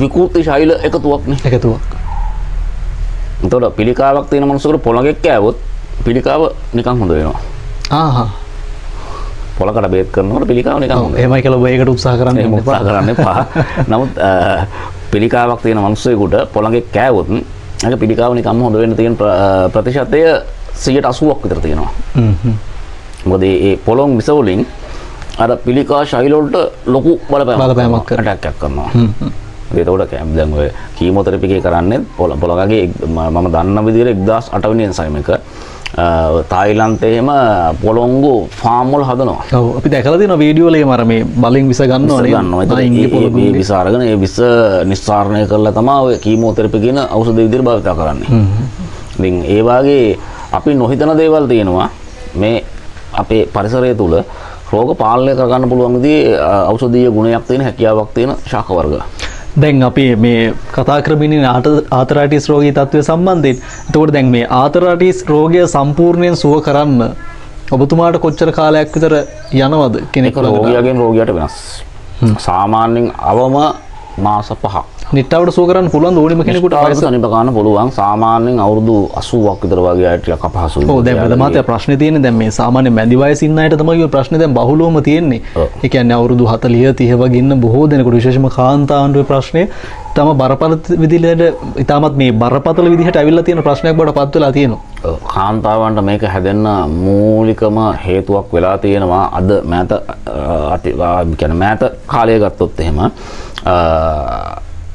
විකෘති ශෛල එකතුවක් නේ. එකතුවක්. එතකොට පිළිකාවක් තියෙන මනුස්සයෙකුට පොළඟෙක් කෑවොත් පිළිකාව නිකන් හොඳ වෙනවා. පොළකට බේත් කරනකොට පිළිකාව නිකන් හොඳ වෙනවා. එහෙමයි කියලා ඔබ ඒකට උත්සාහ කරන්න එහෙම උත්සාහ කරන්න එපා. නමුත් පිළිකාවක් තියෙන මනුස්සයෙකුට පොළඟෙක් කෑවොත් ඒක පිළිකාව නිකම්ම හොඳ වෙන්න තියෙන ප්‍රතිශතය 80ක් විතර තියෙනවා. මොකද ඒ පොළොන් විස වලින් අර පිළිකා ශෛල වලට ලොකු බලපෑමක් ඇටැක් එකක් කරනවා. එතකොට දැන් ඔය කීමෝതെරපි එකේ කරන්නේ පොළඟගේ මම දන්න විදිහට 1008 වෙනි එන්සයිම් එක තායිලන්තේ එහෙම පොළොංගු ෆාම් වල හදනවා. ඔව් අපි දැකලා තියෙනවා වීඩියෝ වල එහෙම අර මේ බලෙන් විස ගන්නවා නේද? ගන්නවා. ඒ විස අරගෙන ඒ විස නිස්සාරණය කරලා තමයි ඔය කීමෝതെරපි කියන ඖෂධ විදිහට භාවිතා කරන්නේ. ඉතින් ඒ වාගේ අපි නොහිතන දේවල් තියෙනවා මේ අපේ පරිසරය තුල රෝග පාලනය කරගන්න පුළුවන් විදිහේ ඖෂධීය ගුණයක් තියෙන හැකියාවක් තියෙන ශාක වර්ග. දැන් අපි මේ කතා කරමින් ඉන්නේ ආතරයිටිස් රෝගී තත්ත්වය සම්බන්ධයෙන්. එතකොට දැන් මේ ආතරයිටිස් රෝගය සම්පූර්ණයෙන් සුව කරන්න ඔබතුමාට කොච්චර කාලයක් විතර යනවද කෙනෙක් රෝගියාගෙන් රෝගියාට වෙනස්. සාමාන්‍යයෙන් අවම මාස 5ක්. නිට්ටාවට සුව කරන්න පුළුවන් ඕනිම කෙනෙකුට වයස සනීප කරන්න පුළුවන්. සාමාන්‍යයෙන් අවුරුදු 80ක් විතර වගේ අය ටිකක් අපහසුයි. ඔව් දැන් ප්‍රථමතය ප්‍රශ්නේ තියෙන්නේ දැන් මේ සාමාන්‍ය මැදි වයසේ ඉන්න අයට තමයි ඔය ප්‍රශ්නේ දැන් බහුලවම තියෙන්නේ. ඒ කියන්නේ අවුරුදු 40 30 වගේ ඉන්න බොහෝ දෙනෙකුට විශේෂයෙන්ම කාන්තාවන්ට ඔය ප්‍රශ්නේ තම බරපතල විදිහට ඉතාමත් මේ බරපතල විදිහට ඇවිල්ලා තියෙන ප්‍රශ්නයක් බවට පත් වෙලා තියෙනවා. ඔව් කාන්තාවන්ට මේක හැදෙන්න මූලිකම හේතුවක් වෙලා තියෙනවා අද මෑත කියන්නේ මෑත කාලය ගත්තොත් එහෙම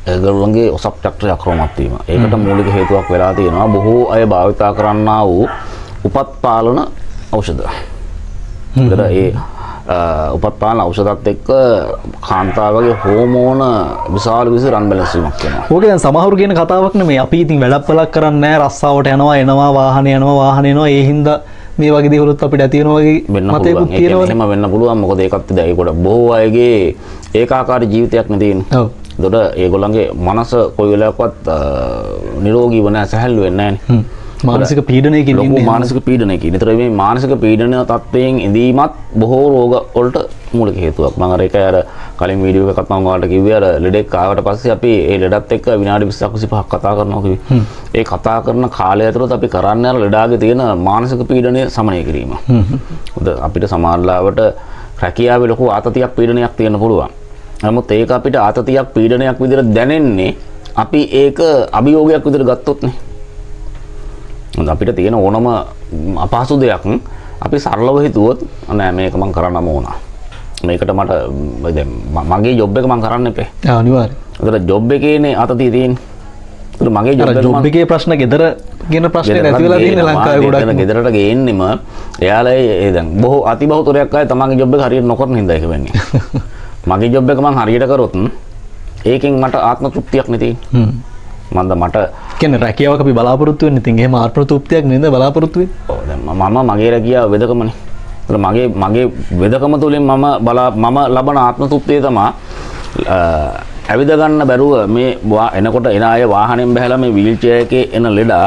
ඒගොල්ලන්ගේ ඔසප් චක්‍රය අක්‍රමවත් වීම. ඒකට මූලික හේතුවක් වෙලා තියෙනවා බොහෝ අය භාවිතා කරන්නා වූ උපත් පාලන ඖෂධ. ඒතර ඒ උපත් පාලන ඖෂධත් එක්ක කාන්තාවගේ හෝමෝන විශාල විදිහට අන්බැලන්ස් වීමක් වෙනවා. ඕක දැන් සමහරු කියන කතාවක් නෙමෙයි. අපි ඉතින් වැඩක් පලක් කරන්නේ නැහැ. රස්සාවට යනවා එනවා වාහනේ යනවා වාහනේ එනවා. ඒ හින්දා මේ වගේ දේවලුත් අපිට ඇති වෙනවා වගේ මතයකුත් තියෙනවා. එහෙම වෙන්න පුළුවන්. මොකද ඒකත් දැන් ඒකට බොහෝ අයගේ ඒකාකාරී ජීවිතයක් නේ තියෙන්නේ. ඔව්. එතකොට ඒගොල්ලන්ගේ මනස කොයි වෙලාවකවත් නිරෝගීව නැහැ, සැහැල්ලු වෙන්නේ නැහැ. මානසික පීඩනයකින් ඉන්නේ. ලොකු මානසික පීඩනයකින්. ඒතර මේ මානසික පීඩන තත්ත්වයෙන් ඉඳීමත් බොහෝ රෝග වලට මූලික හේතුවක්. මම අර ඒකයි අර කලින් වීඩියෝ එකකත් මම ඔයාලට කිව්වේ අර ලෙඩෙක් ආවට පස්සේ අපි ඒ ලෙඩත් එක්ක විනාඩි 20ක් 25ක් කතා කරනවා කිව්වේ. ඒ කතා කරන කාලය ඇතුළත අපි කරන්නේ අර ලෙඩාගේ තියෙන මානසික පීඩනය සමනය කිරීම. මොකද අපිට සමහර ලාවට රැකියාවේ ලොකු ආතතියක් පීඩනයක් තියෙන්න පුළුවන්. නමුත් ඒක අපිට ආතතියක් පීඩනයක් විදිහට දැනෙන්නේ අපි ඒක අභියෝගයක් විදිහට ගත්තොත් නේ. මොකද අපිට තියෙන ඕනම අපහසු දෙයක් අපි සරලව හිතුවොත් නෑ මේක මං කරන්නම ඕන. මේකට මට දැන් මගේ ජොබ් එක මං කරන්න එපේ. අනිවාර්යයෙන්. ඒතර ජොබ් එකේනේ ආතතිය තියෙන්නේ. ඒතර මගේ ජොබ් එක ජොබ් එකේ ප්‍රශ්න ගෙදර කියන ප්‍රශ්නේ නැති වෙලා තියෙන්නේ ලංකාවේ ගොඩක්. ගෙදරට ගේන්නෙම එයාලා ඒ දැන් බොහෝ අතිබහුතරයක් අය තමන්ගේ ජොබ් එක හරියට නොකරන හින්දා ඒක වෙන්නේ. මගේ ජොබ් එක මං හරියට කරොත් ඒකෙන් මට ආත්ම තෘප්තියක් නේ තියෙන්නේ. මන්ද මට කියන්නේ රැකියාවක් අපි බලාපොරොත්තු වෙන්නේ. ඉතින් එහෙම ආත්ම තෘප්තියක් නේද බලාපොරොත්තු වෙන්නේ? ඔව් දැන් මම මගේ රැකියාව වෙදකමනේ. ඒතර මගේ මගේ වෙදකම තුලින් මම මම ලබන ආත්ම තෘප්තිය තමයි ඇවිද ගන්න බැරුව මේ එනකොට එන අය වාහනෙන් බහැලා මේ වීල් චෙයාර් එකේ එන ලෙඩා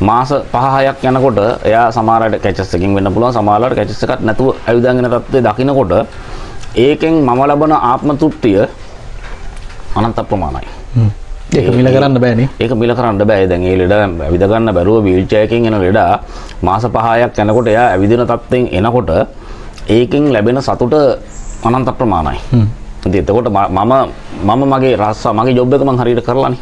මාස 5-6ක් යනකොට එයා සමහර අයට කැචස් එකකින් වෙන්න පුළුවන්, සමහර අයට කැචස් එකක් නැතුව ඇවිදන් එන තත්ත්වය දකින්නකොට ඒකෙන් මම ලබන ආත්ම තෘප්තිය අනන්ත ප්‍රමාණයි. ඒක මිල කරන්න බෑනේ. ඒක මිල කරන්න බෑ. දැන් ඒ ලෙඩා ඇවිද ගන්න බැරුව වීල් චෙයාර් එකෙන් එන ලෙඩා මාස 5-6ක් යනකොට එයා ඇවිදින තත්ත්වෙන් එනකොට ඒකෙන් ලැබෙන සතුට අනන්ත ප්‍රමාණයි. ඉතින් එතකොට මම මම මගේ රස්සා මගේ ජොබ් එක මං හරියට කරලානේ.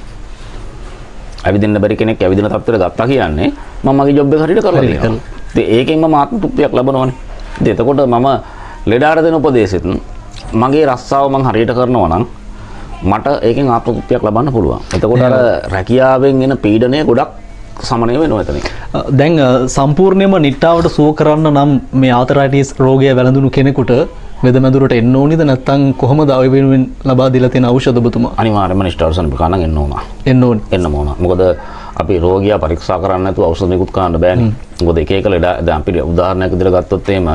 ඇවිදින්න බැරි කෙනෙක් ඇවිදින තත්ත්වයට ගත්තා කියන්නේ මම මගේ ජොබ් එක හරියට කරලා තියෙනවා. ඉතින් ඒකෙන් මම ආත්ම තෘප්තියක් ලබනවානේ. ඉතින් එතකොට මම ලෙඩාට දෙන උපදේශෙත් මගේ රස්සාව මං හරියට කරනවා නම් මට ඒකෙන් ආත්ම තෘප්තියක් ලබන්න පුළුවන්. එතකොට අර රැකියාවෙන් එන පීඩනය ගොඩක් සමනය වෙනවා එතනින්. දැන් සම්පූර්ණයෙන්ම නිට්ටාවට සුව කරන්න නම් මේ ආතරයිටිස් රෝගය වැළඳුණු කෙනෙකුට වෙදමැදුරට එන්න ඕනිද නැත්නම් කොහොමද ඔය වෙනුවෙන් ලබා දීලා තියෙන ඖෂධ ඔබතුමා? අනිවාර්යයෙන්ම නිෂ්ඨාවට සනීප කරන්න එන්න ඕන. එන්න ඕනි. එන්න ඕන. මොකද අපි රෝගියා පරීක්ෂා කරන්න නැතුව ඖෂධ නිකුත් කරන්න බෑනේ. මොකද එක එක ලෙඩ දැන් අපි උදාහරණයක් විදිහට ගත්තොත් එහෙම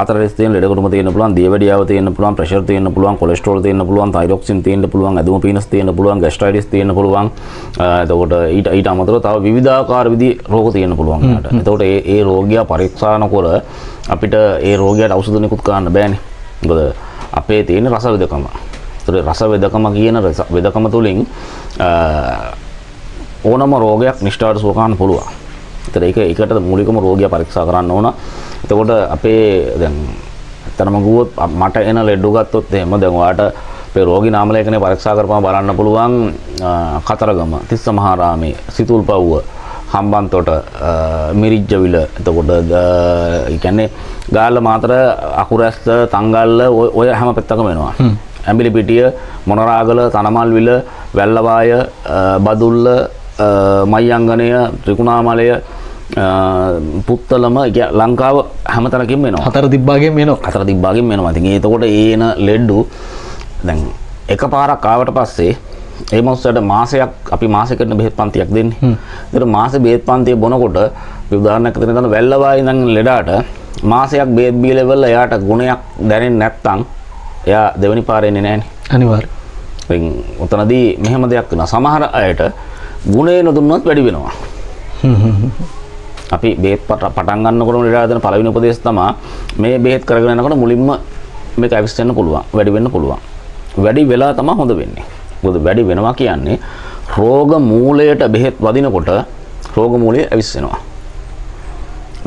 ආතරයිටිස් තියෙන ලෙඩ තියෙන්න පුළුවන්, දියවැඩියාව තියෙන්න පුළුවන්, ප්‍රෙෂර් තියෙන්න පුළුවන්, කොලෙස්ටරෝල් තියෙන්න පුළුවන්, තයිරොක්සින් තියෙන්න පුළුවන්, ඇදුම පීනස් තියෙන්න පුළුවන්, ගැස්ට්‍රයිටිස් තියෙන්න පුළුවන්. එතකොට ඊට ඊට අමතරව තව විවිධාකාර විදි රෝග තියෙන්න පුළුවන් එයාට. එතකොට ඒ ඒ රෝගියා පරීක්ෂා නොකර අපිට ඒ රෝගියාට ඖෂධ නිකුත් කරන්න බෑනේ. මොකද අපේ තියෙන රස වෙදකම. ඒතර රස වෙදකම කියන වෙදකම තුලින් ඕනම රෝගයක් නිෂ්ඨාවට සුව කරන්න පුළුවන්. ඒතර ඒක ඒකට මූලිකම රෝගියා පරීක්ෂා කරන්න ඕන. එතකොට අපේ දැන් ඇත්තටම කිව්වොත් මට එන ලෙඩ ගත්තොත් එහෙම දැන් ඔයාට අපේ රෝගී නාම ලේඛනය පරීක්ෂා කරපුවම බලන්න පුළුවන් කතරගම, තිස්ස මහාරාමේ, සිතුල්පව්ව, හම්බන්තොට, මිරිජ්ජවිල, එතකොට ඒ කියන්නේ ගාල්ල, මාතර, අකුරැස්ස, තංගල්ල ඔය හැම පැත්තකම එනවා. ඇඹිලිපිටිය, මොනරාගල, තනමල්විල, වැල්ලවාය, බදුල්ල, මයංගනය, ත්‍රිකුණාමලය, පුත්තලම, ලංකාව හැම තැනකින්ම එනවා. හතර තිබ්බාගෙන් එනවා. හතර තිබ්බාගෙන් එනවා. ඉතින් එතකොට ඒ එන ලෙඩ්ඩු දැන් එකපාරක් ආවට පස්සේ ඒ මොස්සට මාසයක් අපි මාසෙකට බෙහෙත් පන්තියක් දෙන්නේ. ඒතර මාසෙ බෙහෙත් පන්තිය බොනකොට අපි උදාහරණයක් විදිහට ගන්න වැල්ලවායේ ඉඳන් ලෙඩාට මාසයක් බෙහෙත් බීලා ඉවරලා එයාට ගුණයක් දැනෙන්නේ නැත්නම් එයා දෙවෙනි පාර එන්නේ නැහනේ. අනිවාර්යයෙන්. ඉතින් ඔතනදී මෙහෙම දෙයක් වෙනවා. සමහර අයට ගුණේ නොදුන්නොත් වැඩි වෙනවා. අපි බෙහෙත් පටන් ගන්නකොටම ලෙඩාට දෙන පළවෙනි උපදේශ තමයි මේ බෙහෙත් කරගෙන යනකොට මුලින්ම මේක ඇවිස්සෙන්න පුළුවන්, වැඩි වෙන්න පුළුවන්. වැඩි වෙලා තමයි හොඳ වෙන්නේ. මොකද වැඩි වෙනවා කියන්නේ රෝග මූලයට බෙහෙත් වදිනකොට රෝග මූලය ඇවිස්සෙනවා.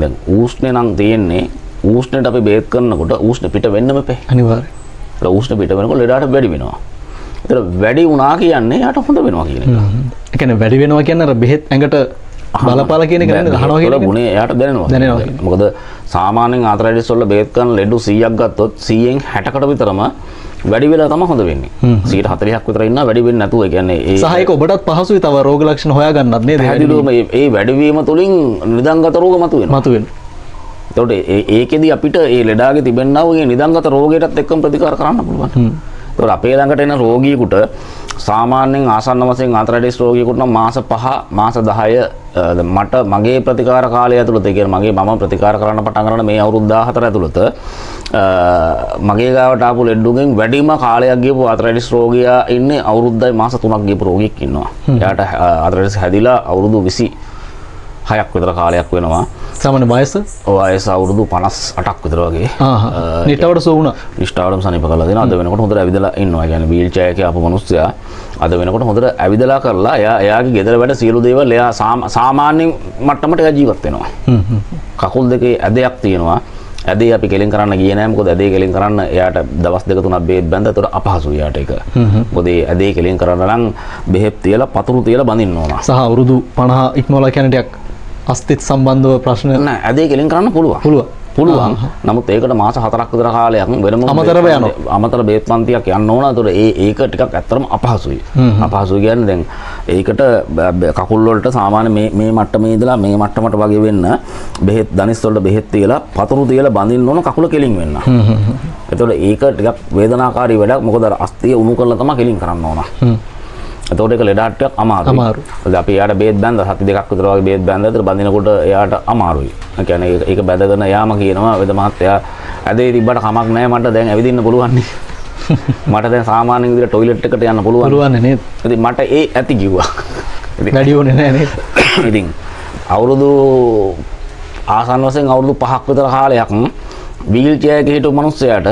දැන් ඌෂ්ණේ නම් තියෙන්නේ ඌෂ්ණයට අපි බෙහෙත් කරනකොට ඌෂ්ණ පිට වෙන්නම එපේ. අනිවාර්යයෙන්. ඒක ඌෂ්ණ පිට වෙනකොට ලෙඩාට වැඩි වෙනවා. ඒතර වැඩි වුණා කියන්නේ එයාට හොඳ වෙනවා කියන එක. ඒ කියන්නේ වැඩි වෙනවා කියන්නේ අර බෙහෙත් ඇඟට බලපාලා කියන එක නෙවෙයි, අහනවා කියන එක. ගුණය එයාට දැනෙනවා. දැනෙනවා. මොකද සාමාන්‍යයෙන් ආතරයිටිස් වල බෙහෙත් කරන ලෙඩු 100ක් ගත්තොත් 100න් 60කට විතරම වැඩි වෙලා තමයි හොඳ වෙන්නේ. 140ක් විතර ඉන්නවා වැඩි වෙන්නේ නැතුව. ඒ කියන්නේ ඒ සහ ඒක ඔබටත් පහසුයි තව රෝග ලක්ෂණ හොයාගන්නත් නේද? පැහැදිලිවම ඒ වැඩිවීම තුලින් නිදන්ගත රෝග මතුවෙනවා. මතුවෙනවා. එතකොට ඒකෙදි අපිට ඒ ලෙඩාගේ තිබෙනා වූ ඒ නිදන්ගත රෝගයටත් එක්කම ප්‍රතිකාර කරන්න පුළුවන්. එතකොට අපේ ළඟට එන රෝගියෙකුට සාමාන්‍යයෙන් ආසන්න වශයෙන් ආතරයිටිස් රෝගියෙකුට නම් මාස 5 මාස 10 මට මගේ ප්‍රතිකාර කාලය ඇතුළත, ඒ කියන්නේ මගේ මම ප්‍රතිකාර කරන්න පටන් ගන්න මේ අවුරුදු 14 ඇතුළත මගේ ගාවට ආපු ලෙඩුගෙන් වැඩිම කාලයක් ගියපු ආතරයිටිස් රෝගියා ඉන්නේ අවුරුද්දයි මාස 3ක් ගියපු රෝගියෙක් ඉන්නවා. එයාට ආතරයිටිස් හැදිලා අවුරුදු 26ක් විතර කාලයක් වෙනවා. සාමාන්‍ය වයස? වයස අවුරුදු 58ක් විතර වගේ. නිට්ටවට සුව වුණා. නිෂ්ඨාවටම සනීප කරලා දෙනවා. අද වෙනකොට හොඳට ඇවිදලා ඉන්නවා. ඒ කියන්නේ වීල් චෙයාර් එකේ ආපු මිනිස්සයා අද වෙනකොට හොඳට ඇවිදලා කරලා එයා එයාගේ ගෙදර වැඩ සියලු දේවල් එයා සාමාන්‍ය මට්ටමට එයා ජීවත් වෙනවා. කකුල් දෙකේ ඇදයක් තියෙනවා. ඇදේ අපි කෙලින් කරන්න ගියේ නෑ. මොකද ඇදේ කෙලින් කරන්න එයාට දවස් දෙක තුනක් බෙහෙත් බැඳලා ඒතකොට අපහසුයි එයාට ඒක. මොකද ඒ ඇදේ කෙලින් කරන්න නම් බෙහෙත් තියලා පතුරු තියලා බඳින්න ඕන. සහ අවුරුදු 50 ඉක්මවලා කියන ටිකක් අස්තිත් සම්බන්ධව ප්‍රශ්න නෑ. ඇදේ කෙලින් කරන්න පුළුවන්. පුළුවන්. නමුත් ඒකට මාස 4ක් විතර කාලයක් වෙනම අමතරව යනවා. අමතර බෙහෙත් පන්තියක් යන්න ඕන. ඒතකොට ඒක ටිකක් ඇත්තටම අපහසුයි. අපහසුයි කියන්නේ දැන් ඒකට කකුල් වලට සාමාන්‍ය මේ මට්ටමේ ඉඳලා මේ මට්ටමට වගේ වෙන්න බෙහෙත් දනිස් වලට බෙහෙත් තියලා පතුරු තියලා බඳින්න ඕන කකුල කෙලින් වෙන්න. ඒතකොට ඒක ටිකක් වේදනාකාරී වැඩක්. මොකද අර අස්තිය උණු කරලා තමයි කෙලින් කරන්න ඕන. එතකොට ඒක ලෙඩාට ටිකක් අමාරුයි. මොකද අපි එයාට බෙහෙත් බැඳලා සති දෙකක් විතර වගේ බෙහෙත් බැඳලා ඒතර බඳිනකොට එයාට අමාරුයි. ඒ කියන්නේ ඒක බැඳගෙන එයාම කියනවා වෙද මහත්තයා ඇදේ තිබ්බට කමක් නෑ මට දැන් ඇවිදින්න පුළුවන් නේ. මට දැන් සාමාන්‍ය විදිහට ටොයිලට් එකට යන්න පුළුවන්. පුළුවන් නේද? ඉතින් මට ඒ ඇති කිව්වා. ඉතින් වැඩි ඕනේ නෑ නේද? ඉතින් අවුරුදු ආසන්න වශයෙන් අවුරුදු 5ක් විතර කාලයක් වීල් චෙයාර් එකේ හිටපු මිනිස්සයාට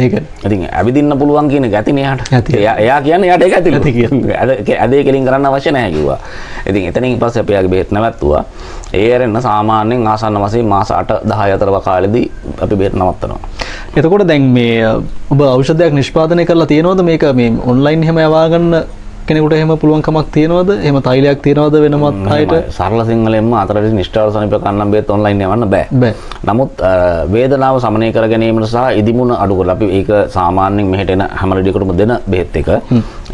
ඒක ඉතින් ඇවිදින්න පුළුවන් කියන එක ඇතිනේ එයාට. ඇති. එයා කියන්නේ එයාට ඒක ඇතිලු. ඇති කියලා. ඇදේ කෙලින් කරන්න අවශ්‍ය නැහැ කිව්වා. ඉතින් එතනින් පස්සේ අපි එයාගේ බෙහෙත් නැවැත්තුවා. ඒ ඇරෙන්න සාමාන්‍යයෙන් ආසන්න වශයෙන් මාස 8 10 අතර කාලෙදී අපි බෙහෙත් නවත්තනවා. එතකොට දැන් මේ ඔබ ඖෂධයක් නිෂ්පාදනය කරලා තියෙනවද? මේක මේ ඔන්ලයින් එහෙම යවා ගන්න කෙනෙකුට එහෙම පුළුවන්කමක් තියෙනවද? එහෙම තෛලයක් තියෙනවද වෙනමත් අයට? සරල සිංහලෙන්ම ආතරයිටිස් නිෂ්ඨාව සනීප කරන්න බෙහෙත් ඔන්ලයින් යවන්න බෑ. බෑ. නමුත් වේදනාව සමනය කර ගැනීමට සහ ඉදිමුණ අඩු කරලා අපි ඒක සාමාන්‍යයෙන් මෙහෙට එන හැම ලෙඩෙකුටම දෙන බෙහෙත් එක.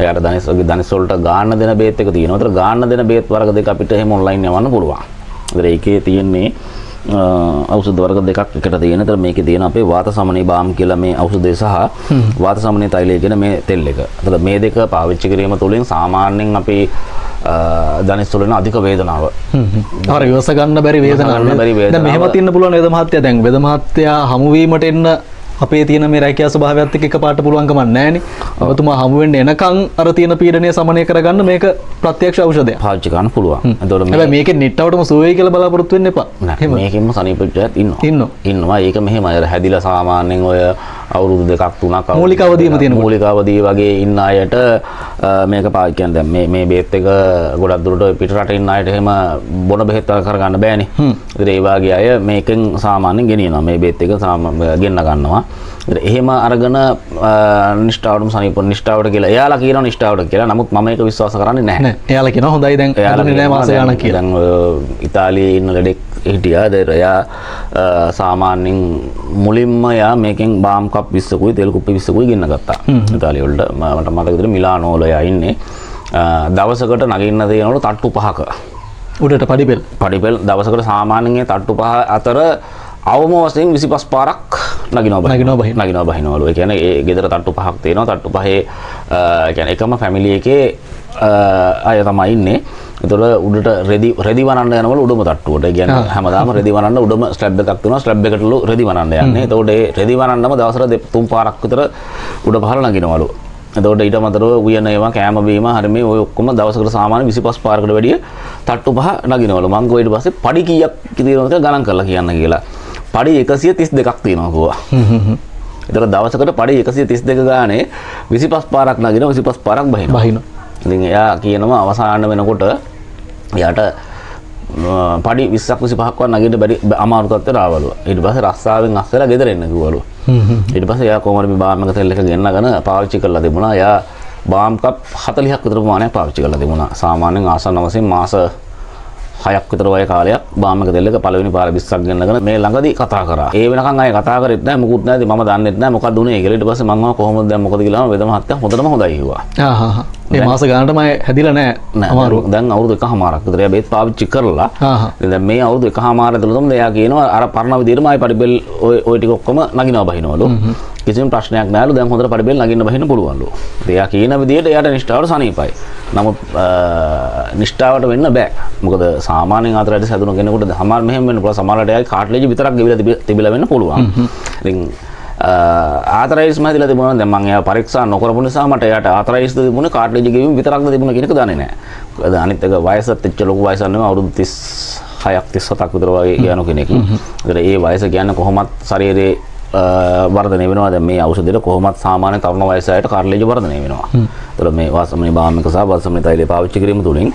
එයාට දනිස් වගේ දනිස් වලට ගාන්න දෙන බෙහෙත් එක තියෙනවා. ඒතර ගාන්න දෙන බෙහෙත් වර්ග දෙක අපිට එහෙම ඔන්ලයින් යවන්න පුළුවන්. ඒතර ඒකේ තියෙන්නේ ඖෂධ වර්ග දෙකක් එකට තියෙන. ඒතර මේකේ තියෙන අපේ වාත සමනී බාම් කියලා මේ ඖෂධය සහ වාත සමනී තෛලය කියන මේ තෙල් එක. ඒතර මේ දෙක පාවිච්චි කිරීම තුළින් සාමාන්‍යයෙන් අපි දනිස් වල එන අධික වේදනාව. අර ඉවස ගන්න බැරි වේදනාව. ගන්න බැරි වේදනාව. දැන් මෙහෙමත් ඉන්න පුළුවන් වේද මහත්තයා? දැන් වේද මහත්තයා හමු වීමට එන්න අපේ තියෙන මේ රැකියා ස්වභාවයත් එක්ක එකපාරට පුළුවන් කමක් නැහැනේ. ඔබතුමා හමු වෙන්න එනකන් අර තියෙන පීඩනය සමනය කරගන්න මේක ප්‍රත්‍යක්ෂ ඖෂධයක්. පාවිච්චි කරන්න පුළුවන්. එතකොට මේ හැබැයි මේකෙන් නිට්ටවටම සුව වෙයි කියලා බලාපොරොත්තු වෙන්න එපා. නෑ, එහෙම. මේකෙන්ම සනීප වෙච්ච අයත් ඉන්නවා. ඉන්නවා. ඉන්නවා. ඒක මෙහෙමයි. අර හැදිලා සාමාන්‍යයෙන් ඔය අවුරුදු දෙකක් තුනක් අවුරුදු මූලික අවධියම තියෙනකොට. මූලික අවධිය වගේ ඉන්න අයට මේක පාවිච්චි කරන දැන් මේ බෙහෙත් එක ගොඩක් දුරට ඔය පිට රටේ ඉන්න අයට එහෙම බොන බෙහෙත් වගේ කරගන්න බෑනේ. ඉතින් ඒ වගේ අය මේකෙන් සාමාන්‍යයෙන් ගෙනියනවා. මේ බෙහෙත් එක ගෙන්න ගන්නවා. ඉතින් එහෙම අරගෙන නිෂ්ඨාවටම සනීප නිෂ්ඨාවට කියලා එයාලා කියනවා නිෂ්ඨාවට කියලා. නමුත් මම ඒක විශ්වාස කරන්නේ නැහැ. නෑ. එයාලා කියනවා හොඳයි දැන් එයාලා හැදුනේ නෑ කියනවා මාස ගාණක් කියලා. දැන් ඔය ඉතාලියේ ඉන්න ලෙඩෙක් හිටියා. දැන් එයා සාමාන්‍යයෙන් මුලින්ම එයා මේකෙන් බාම් කප් 20කුයි තෙල් කුප්පි 20කුයි ගෙන්න ගත්තා. ඉතාලිය වලට මට මතක විදිහට මිලානෝ වල එයා ඉන්නේ. දවසකට නගින්න තියෙනවලු තට්ටු 5ක. උඩට පඩිපෙළ. පඩිපෙළ දවසකට සාමාන්‍යයෙන් ඒ තට්ටු 5 අතර අවම වශයෙන් 25 පාරක් නගිනවා බහිනවා. නගිනවා බහිනවා. නගිනවා බහිනවලු. ඒ කියන්නේ ඒ ගෙදර තට්ටු 5ක් තියෙනවා. තට්ටු පහේ ඒ කියන්නේ එකම ෆැමිලි එකේ අය තමයි ඉන්නේ. ඒතකොට උඩට රෙදි වනන්න යනවලු උඩම තට්ටුවට. ඒ කියන්නේ හැමදාම රෙදි වනන්න උඩම ස්ලැබ් එකක් තියෙනවා. ස්ලැබ් එකටලු රෙදි වනන්න යන්නේ. ඒතකොට ඒ රෙදි වනන්නම දවසට 3 පාරක් විතර උඩ පහළ නගිනවලු. එතකොට ඊට අමතරව උයන ඒවා කෑම බීම හරි මේ ඔය ඔක්කොම දවසකට සාමාන්‍ය 25 පාරකට වැඩිය තට්ටු 5 නගිනවලු. මං කිව්වා ඊට පස්සේ පඩි කීයක් තියෙනවද කියලා ගණන් කරලා කියන්න කියලා. පඩි 132ක් තියෙනවා කිව්වා. එතකොට දවසකට පඩි 132 ගානේ 25 පාරක් නගිනවා 25 පාරක් බහිනවා. බහිනවා. ඉතින් එයා කියනවා අවසාන වෙනකොට එයාට පඩි 20ක් 25ක්වත් නගින්න බැරි අමාරු තත්ත්වයට ආවලු. ඊට පස්සේ රස්සාවෙන් අස්සලා ගෙදර එන්න කිව්වලු. ඊට පස්සේ එයා කොහොම හරි මේ බාම් එක තෙල් එක ගෙන්නගෙන පාවිච්චි කරලා තිබුණා. එයා බාම් කප් 40ක් විතර ප්‍රමාණයක් පාවිච්චි කරලා තිබුණා. සාමාන්‍යයෙන් ආසන්න වශයෙන් මාස 6ක් විතර වගේ කාලයක් බාම් එක තෙල් එක පළවෙනි පාර 20ක් ගෙන්නගෙන මේ ළඟදී කතා කරා. ඒ වෙනකන් ආයේ කතා කරෙත් නෑ, මුකුත් නෑ. ඉතින් මම දන්නෙත් නෑ මොකක්ද උනේ කියලා. ඊට පස්සේ මං අහුවා කොහොමද දැන් මොකද කියලා. වෙද මහත්තයා හොඳටම හොඳයි කිව්වා. ආහා. මේ මාස ගානටම හැදිලා නෑ අමාරුව. දැන් අවුරුදු එකහමාරක් විතර එයා බේත් පාවිච්චි කරලා. දැන් මේ අවුරුදු එකහමාර ඇතුළතම එයා කියනවා අර පරණ විදිහටම ආයේ පඩිපෙල් ඔය ටික ඔක්කොම නගිනවා බහිනවලු. කිසිම ප්‍රශ්නයක් නෑලු. දැන් හොඳට පඩිපෙල් නගින්න බහින්න පුළුවන්ලු. ඉතින් එයා කියන විදිහට එයාට නිෂ්ඨාවට සනීපයි. නමුත් නිෂ්ඨාවට වෙන්න බෑ. මොකද සාමාන්‍යයෙන් ආතරයිටිස් හැදුණු කෙනෙකුට සමහර මෙහෙම වෙන්න පුළුවන්. සමහරවිට එයාගේ කාට්ලේජ් විතරක් ගෙවිලා තිබිලා වෙන්න පුළුවන්. ඉතින් ආතරයිටිස්ම හැදිලා තිබුණා නම් දැන් මං එයා පරීක්ෂා නොකරපු නිසා මට එයාට ආතරයිටිස්ද තිබුණේ කාට්ලේජ් ගෙවීම විතරක්ද තිබුණේ කියන එක දන්නේ නෑ. මොකද අනිත් එක වයසත් එච්චර ලොකු වයසක් නෙවෙයි, අවුරුදු 36ක් 37ක් විතර වගේ යන කෙනෙක්. ඒතර ඒ වයස කියන්නේ කොහොමත් ශරීරයේ වර්ධනය වෙනවා. දැන් මේ ඖෂධයට කොහොමත් සාමාන්‍ය තරුණ වයස අයට කාට්ලේජ් වර්ධනය වෙනවා. ඒතර මේ වාසමනි බාම් එක සහ වාසමනි තෛලය පාවිච්චි කිරීම තුළින්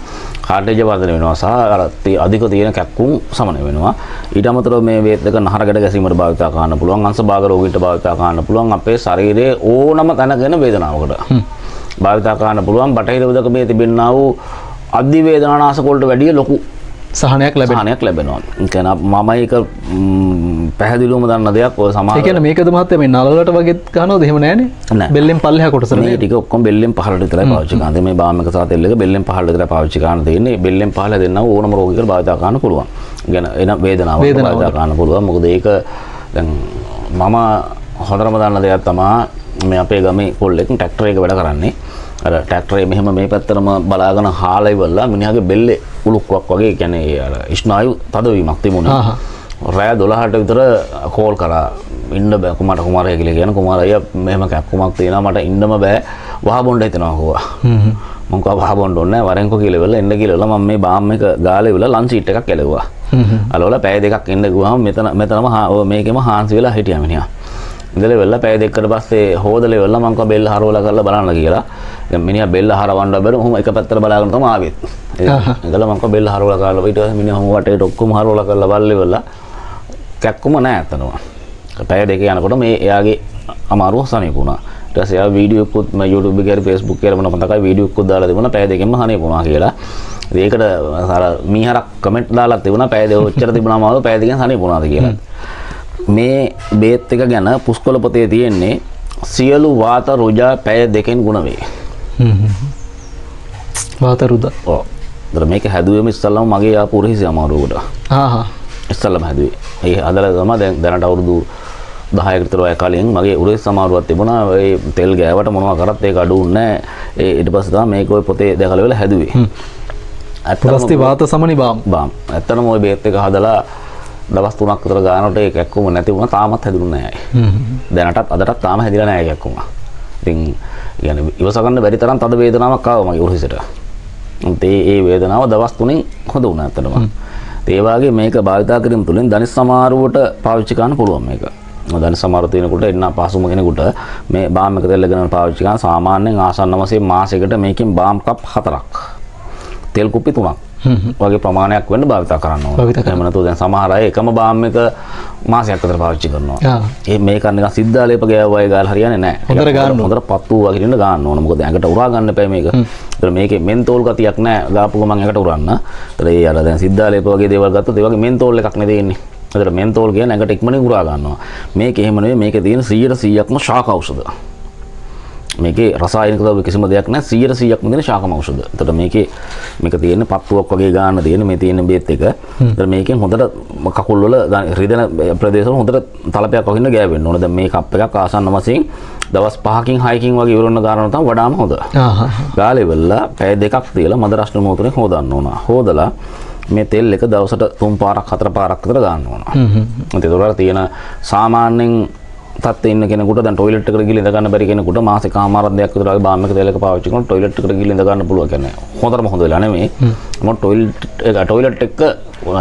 කාට්ලේජ් වර්ධනය වෙනවා සහ අර අධික තියෙන කැක්කුම් සමනය වෙනවා. ඊට අමතරව මේ බේත් එක නහර ගැට ගැසීමට භාවිතා කරන්න පුළුවන්, අංශභාග රෝගීන්ට භාවිතා කරන්න පුළුවන්, අපේ ශරීරයේ ඕනම තැනක එන වේදනාවකට භාවිතා කරන්න පුළුවන්. බටහිර උදකමේ තිබෙනා වූ අධි වේදනානාශක වලට වැඩිය ලොකු සහනයක් ලැබෙනවා. සහනයක් ලැබෙනවා. ඒ කියන්නේ මම ඒක පැහැදිලිවම දන්න දෙයක්. ඔය සමහර ඒ කියන්නේ මේකද මහත්තයා මේ නලලට වගේත් ගහනවද? එහෙම නෑනේ. නෑ. බෙල්ලෙන් පල්ලෙහා කොටසට මේ නේද? ටික ඔක්කොම බෙල්ලෙන් පහළට විතරයි පාවිච්චි කරන්නේ. මේ බාම් එක සහ තෙල් එක බෙල්ලෙන් පහළට විතරයි පාවිච්චි කරන්න තියෙන්නේ. බෙල්ලෙන් පහළ දෙන්නව ඕනම රෝගයකට භාවිතා කරන්න පුළුවන්. ඒ කියන්නේ එන වේදනාවට භාවිතා කරන්න පුළුවන්. මොකද ඒක දැන් මම හොඳටම දන්න දෙයක් තමා මේ අපේ ගමේ කොල්ලෙක් ට්‍රැක්ටර් එක වැඩ කරන්නේ. අර ට්‍රැක්ටරේ මෙහෙම මේ පැත්තටම බලාගෙන හාලා ඉවරලා මිනිහාගේ බෙල්ලේ උලුක්කුවක් වගේ, ඒ කියන්නේ අර ස්නායු තදවීමක් තිබුණා. රෑ 12ට විතර කෝල් කරා. ඉන්න බෑ කුමාර කුමාරයා කියලා කියන කුමාර අයියා මෙහෙම කැක්කුමක් තියෙනවා මට ඉන්නම බෑ වහ බොන්න හිතෙනවා කිව්වා. මං කිව්වා වහ බොන්න ඕනේ නෑ වරෙන්කෝ කියලා ඉවරලා එන්න කියලා ඉවරලා මම මේ බාම් එක ගාලා ඉවරලා ලන්ච් සීට් එකක් ඇලෙව්වා. අලවලා පැය දෙකක් ඉන්න කිව්වම මෙතනම මේකෙම හාන්සි වෙලා හිටියා මිනිහා. ඉඳලා වෙලා පැය දෙකකට පස්සේ හොදලා ඉවරලා මං කිව්වා බෙල්ල හරවලා කරලා බලන්න කියලා. දැන් මිනිහා බෙල්ල හරවන්න බැරුව ඔහොම එක පැත්තට බලාගෙන තමයි ආවෙත්. ඉඳලා මං කිව්වා බෙල්ල හරවලා කරලා ඊට පස්සේ මිනිහා ඔහොම වටේට ඔක්කොම හරවලා කරලා බලලා ඉවරලා කැක්කුම නෑ අතනවා. පැය දෙක යනකොට මේ එයාගේ අමාරුව සනීප වුණා. ඊට පස්සේ එයා වීඩියෝ එකකුත් මම YouTube එකේ හරි Facebook එකේ හරි මට මතකයි වීඩියෝ එකකුත් දාලා තිබුණා පැය දෙකෙන්ම සනීප වුණා කියලා. ඉතින් ඒකට අර මීහරක් කමෙන්ට් දාලා තිබුණා පැය දෙක ඔච්චර තිබුණාම ආව පැය දෙකෙන් සනීප වුණාද කියලා. මේ බේත් එක ගැන පුස්කොළ පොතේ තියෙන්නේ සියලු වාත රුජා පැය දෙකෙන් ගුණ වේ. වාත රුජා. ඔව්. ඒතර මේක හැදුවෙම ඉස්සල්ලාම මගේ ආපු උරහිසි අමාරුවකට. ආහා. ඉස්සල්ලාම හැදුවේ. ඒ හදලා තමයි දැන් දැනට අවුරුදු 10කට විතර වගේ කලින් මගේ උරහිස් අමාරුවක් තිබුණා. ඒ තෙල් ගෑවට මොනවා කරත් ඒක අඩු වුණේ නෑ. ඒ ඊට පස්සේ තමයි මේක ඔය පොතේ දැකලා වෙලා හැදුවේ. පුරස්ති වාත සමනි බාම්. බාම්. ඇත්තටම ඔය බේත් එක හදලා දවස් 3ක් විතර ගානට ඒක එක්කම නැති වුණා. තාමත් හැදුණේ නෑ. දැනටත් අදටත් තාම හැදිලා නෑ ඒක එක්කම. ඉතින් يعني ඉවස ගන්න බැරි තරම් තද වේදනාවක් ආවා මගේ උරහිසට. ඒ වේදනාව දවස් 3න් හොඳ වුණා ඇත්තටම. ඒ වගේ මේක භාවිතා කිරීම තුළින් දනිස් සමාරුවට පාවිච්චි කරන්න පුළුවන් මේක. දනිස් සමාරුව තියෙනකොට එන්න අපහසුම කෙනෙකුට මේ බාම් එක තෙල් ගෙන පාවිච්චි කරන සාමාන්‍යයෙන් ආසන්න වශයෙන් මාසයකට මේකෙන් බාම් කප් 4ක් තෙල් කුප්පි 3ක් වගේ ප්‍රමාණයක් වෙන්න භාවිතා කරන්න ඕන. එහෙම නැතුව දැන් සමහර අය එකම බාම් එක මාසයක් විතර පාවිච්චි කරනවා. ඒ මේක නිකන් සිද්ධාලේප ගෑවුවා ඒ ගාලා හරියන්නේ නැහැ. හොඳට ගන්න ඕන. හොඳට පත්තු වගේ ඉන්න ගන්න ඕන. මොකද ඇඟට උරා ගන්න එපා මේක. ඒතර මේකේ මෙන්තෝල් ගතියක් නැහැ. ගාපු ගමන් ඇඟට උරන්න. ඒතර ඒ අර දැන් සිද්ධාලේප වගේ දේවල් ගත්තොත් ඒ වගේ මෙන්තෝල් එකක් නේ තියෙන්නේ. ඒතර මෙන්තෝල් කියන්නේ ඇඟට ඉක්මනින් උරා ගන්නවා. මේක එහෙම නෙවෙයි. මේකේ තියෙන 100%ක්ම ශාක ඖෂධ. මේකේ රසායනික ද්‍රව්‍ය කිසිම දෙයක් නැහැ. 100%ක්ම තියෙන ශාකම ඖෂධ. එතකොට මේකේ මේක තියෙන පත්තුවක් වගේ ගන්න තියෙන මේ තියෙන බේත් එක. එතකොට මේකෙන් හොඳට කකුල් වල රිදෙන ප්‍රදේශවල හොඳට තලපයක් වගේ ඉන්න ගෑවෙන්න ඕන. දැන් මේ කප් එකක් ආසන්න වශයෙන් දවස් 5කින් 6කින් වගේ ඉවර වෙන ගානට තමයි වඩාම හොඳ. ගාලේ වෙලා පැය දෙකක් තියලා මද රස්න මොහොතේ හොදන්න ඕන. හොදලා මේ තෙල් එක දවසට 3 පාරක් 4 පාරක් විතර ගන්න ඕන. එතකොට තියෙන සාමාන්‍යයෙන් තත්ත්වයේ ඉන්න කෙනෙකුට දැන් ටොයිලට් එකට ගිහලා ඉඳ ගන්න බැරි කෙනෙකුට මාස එකමාරක් දෙකක් විතර වගේ බාම් එක තෙල් එක පාවිච්චි කරනකොට ටොයිලට් එකට ගිහලා ඉඳ ගන්න පුළුවන්. කියන්නේ හොඳටම හොඳ වෙලා නෙමෙයි. මොකද ටොයිලට් එක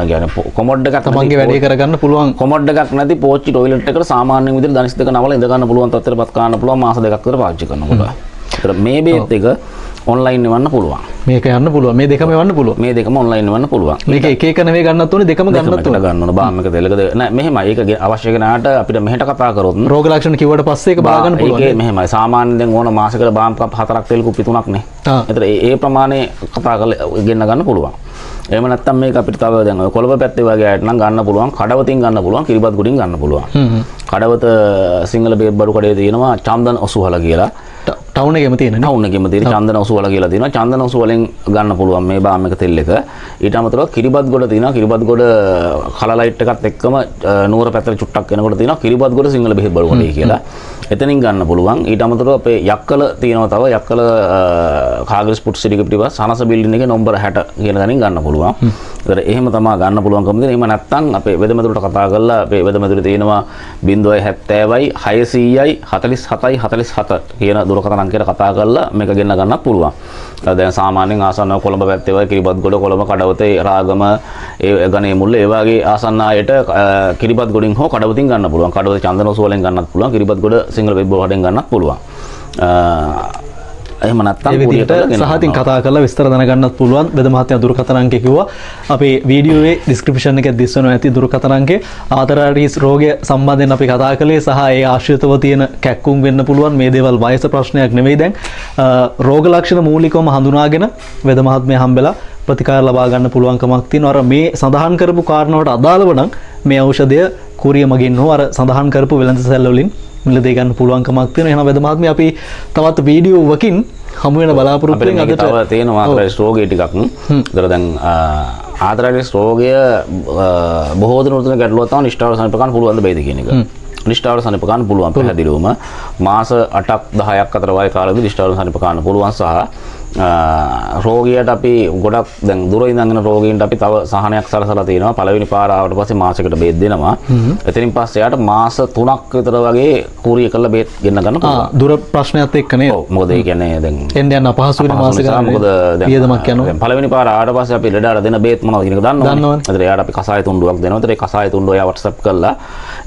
කියන්නේ කොමොඩ් එකක් තමන්ගේ වැඩේ කරගන්න පුළුවන්. කොමොඩ් එකක් නැති පෝච්චි ටොයිලට් එකට සාමාන්‍ය විදිහට දනිස් දෙක නවලා ඉඳ ගන්න පුළුවන් තත්ත්වයටපත් කරන්න පුළුවන් මාස දෙකක් විතර පාවිච්චි කරනකොට. ඒතර මේ බේත් එක ඔන්ලයින් එවන්න පුළුවන්. මේක යන්න පුළුවන්. මේ දෙකම එවන්න පුළුවන්. මේ දෙකම ඔන්ලයින් එවන්න පුළුවන්. මේක එක එක නෙවෙයි ගන්නත් ඕනේ, දෙකම ගන්නත් ඕනේ. ගන්න ඕන. බාම් එක තෙල් එක නෑ මෙහෙමයි. ඒක අවශ්‍ය කෙනාට අපිට මෙහෙට කතා කරොත් රෝග ලක්ෂණ කිව්වට පස්සේ ඒක බලා ගන්න පුළුවන්. ඒකේ මෙහෙමයි. සාමාන්‍යයෙන් දැන් ඕන මාසෙකට බාම් කප් 4ක් තෙල් කුප්පි 3ක් නේ. ඒතර ඒ ප්‍රමාණය කතා කරලා ගෙන්න ගන්න පුළුවන්. එහෙම නැත්නම් මේක අපිට තව දැන් ඔය කොළඹ පැත්තේ වගේ අයට නම් ගන්න පුළුවන්. කඩවතින් ගන්න පුළුවන්. කිරිබත් ගුඩින් ගන්න පුළුවන්. කඩවත සිංහල බේත් බඩු කඩේ තියෙනවා චන්දන ඔසුහල කියලා. ටවුන් එකේම තියෙන නේ. ටවුන් එකේම තියෙන චන්දන ඔසුහල කියලා තියෙනවා. චන්දන ඔසුහලෙන් ගන්න පුළුවන් මේ බාම් එක තෙල් එක. ඊට අමතරව කිරිබත් ගොඩ තියෙනවා. කිරිබත් ගොඩ කල ලයිට් එකත් එක්කම නුවර පැත්තට චුට්ටක් එනකොට තියෙනවා කිරිබත් ගොඩ සිංහල බෙහෙත් බඩු කඩේ කියලා. එතනින් ගන්න පුළුවන්. ඊට අමතරව අපේ යක්කල තියෙනවා තව යක්කල කාගල්ස් පුට් සිටි එක පිටිපස්ස සනස බිල්ඩින් එකේ නම්බර් 60 කියන තැනින් ගන්න පුළුවන්. ඒතර එහෙම තමයි ගන්න පුළුවන්කම තියෙන. එහෙම නැත්නම් අපේ වෙදමැදුරට කතා කරලා අපේ වෙදමැදුරේ තියෙනවා 070යි 600යි 47යි 47 කියන දුරකථන අංකයට කතා කරලා මේක ගෙන්න ගන්නත් පුළුවන්. දැන් සාමාන්‍යයෙන් ආසන්න කොළඹ පැත්තේ වගේ කිරිබත් ගොඩ, කොළඹ, කඩවතේ, රාගම, ඒ ගණේ මුල්ල ඒ වගේ ආසන්න අයට කිරිබත් ගොඩින් හෝ කඩවතින් ගන්න පුළුවන්. කඩවත චන්දනෝසු වලින් ගන්නත් පුළුවන්. කිරිබත් ගොඩ සිංහල වෙබ් වලින් ගන්නත් පුළුවන්. එහෙම නැත්නම් විදිහට සහතින් කතා කරලා විස්තර දැනගන්නත් පුළුවන්. වෙද මහත්තයා දුරකථන අංකය කිව්වා. අපේ වීඩියෝවේ ඩිස්ක්‍රිප්ෂන් එකේ දිස්වනවා ඇති දුරකථන අංකය. ආතරයිටිස් රෝගය සම්බන්ධයෙන් අපි කතා කළේ සහ ඒ ආශ්‍රිතව තියෙන කැක්කුම් වෙන්න පුළුවන්. මේ දේවල් වයස ප්‍රශ්නයක් නෙවෙයි දැන්. රෝග ලක්ෂණ මූලිකවම හඳුනාගෙන වෙද මහත්මයා හම්බෙලා ප්‍රතිකාර ලබා ගන්න පුළුවන්කමක් තියෙනවා. අර මේ සඳහන් කරපු කාරණාවට අදාළව නම් මේ ඖෂධය කුරිය මගින් හෝ අර සඳහන් කරපු වෙළඳ සැල් වලින් මිලදී ගන්න පුළුවන්කමක් තියෙනවා. එහෙනම් වෙද මහත්මිය අපි තවත් වීඩියෝවකින් හමු වෙන බලාපොරොත්තු වෙන අදට තව තියෙනවා ආතරයිටිස් රෝගය ටිකක්. ඒතර දැන් ආතරයිටිස් රෝගය බොහෝ දෙනෙකුට තියෙන ගැටලුවක් තමයි නිෂ්ඨාව සනීප කරන්න පුළුවන්ද බැයිද කියන එක. නිෂ්ඨාව සනීප කරන්න පුළුවන් පැහැදිලිවම. මාස 8ක් 10ක් අතර වගේ කාලෙදී නිෂ්ඨාව සනීප කරන්න පුළුවන් සහ රෝගියාට අපි ගොඩක් දැන් දුර ඉඳන් එන රෝගීන්ට අපි තව සහනයක් සලසලා තියෙනවා. පළවෙනි පාර ආවට පස්සේ මාසයකට බේත් දෙනවා. එතනින් පස්සේ එයාට මාස 3ක් විතර වගේ කුරිය කරලා බේත් ගෙන්න ගන්න පුළුවන්. දුර ප්‍රශ්නයත් එක්ක නේද? ඔව්. මොකද ඒ කියන්නේ දැන් එන්න යන්න අපහසු වෙන මාස ගානක්. මොකද දැන් වියදමක් යනවා. දැන් පළවෙනි පාර ආවට පස්සේ අපි ලෙඩාට දෙන බේත් මොනවද කියන එක දන්නවනේ. ඒතර එයාට අපි කසාය තුණ්ඩුවක් දෙනවා. ඒතර ඒ කසාය තුණ්ඩුව එයා WhatsApp කරලා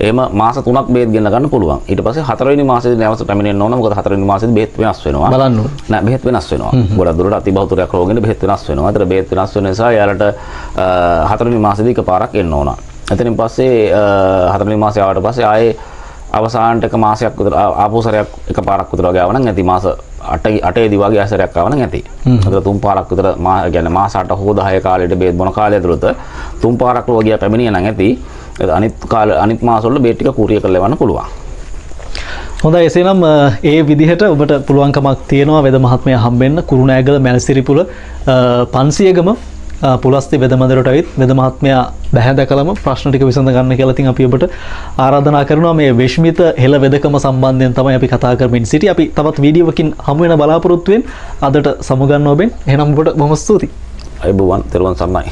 එහෙම මාස 3ක් බේත් ගෙන්න ගන්න පුළුවන්. ඊට පස්සේ හතරවෙනි මාසෙදී නැවත පැමිණෙන්න ඕන. මොකද හතරවෙනි මාසෙදී බේත් වෙනස් වෙනවා. බලන්න ඕන. නෑ බෙහෙත් වෙනස් වෙනවා. ගොඩක් දුරට අතිබහුතරයක් රෝගීන්ට බෙහෙත් වෙනස් වෙනවා. ඒතර බෙහෙත් වෙනස් වෙන නිසා එයාලට හතරවෙනි මාසෙදී එකපාරක් එන්න ඕන. එතනින් පස්සේ හතරවෙනි මාසෙ ආවට පස්සේ ආයේ අවසානට එක මාසයක් විතර ආපහු සැරයක් එකපාරක් විතර වගේ ආව නම් ඇති. මාස 8 දී වගේ ආසරයක් ආව නම් ඇති. ඒතර තුන් පාරක් විතර කියන්නේ මාස 8 හෝ 10 කාලෙට බෙහෙත් බොන කාලය ඇතුළත තුන් පාරක් රෝගියා පැමිණියා නම් ඇති. අනිත් කාල අනිත් මාස වල බෙහෙත් ටික කුරිය කරලා එවන්න පුළුවන්. හොඳයි, එසේනම් ඒ විදිහට ඔබට පුළුවන්කමක් තියෙනවා වෙද මහත්මයා හම්බෙන්න කුරුණෑගල මැල්සිරිපුල 500 ගම පුලස්ති වෙද මන්දිරයට ඇවිත් වෙද මහත්මයා බැහැ දැකලම ප්‍රශ්න ටික විසඳ ගන්න කියලා ඉතින් අපි ඔබට ආරාධනා කරනවා. මේ විශ්මිත හෙළ වෙදකම සම්බන්ධයෙන් තමයි අපි කතා කරමින් සිටියේ. අපි තවත් වීඩියෝවකින් හමු වෙන බලාපොරොත්තු වෙන අදට සමුගන්න ඔබෙන්. එහෙනම් ඔබට බොහොම ස්තුතියි. අයබෝවන්, තෙරුවන් සරණයි.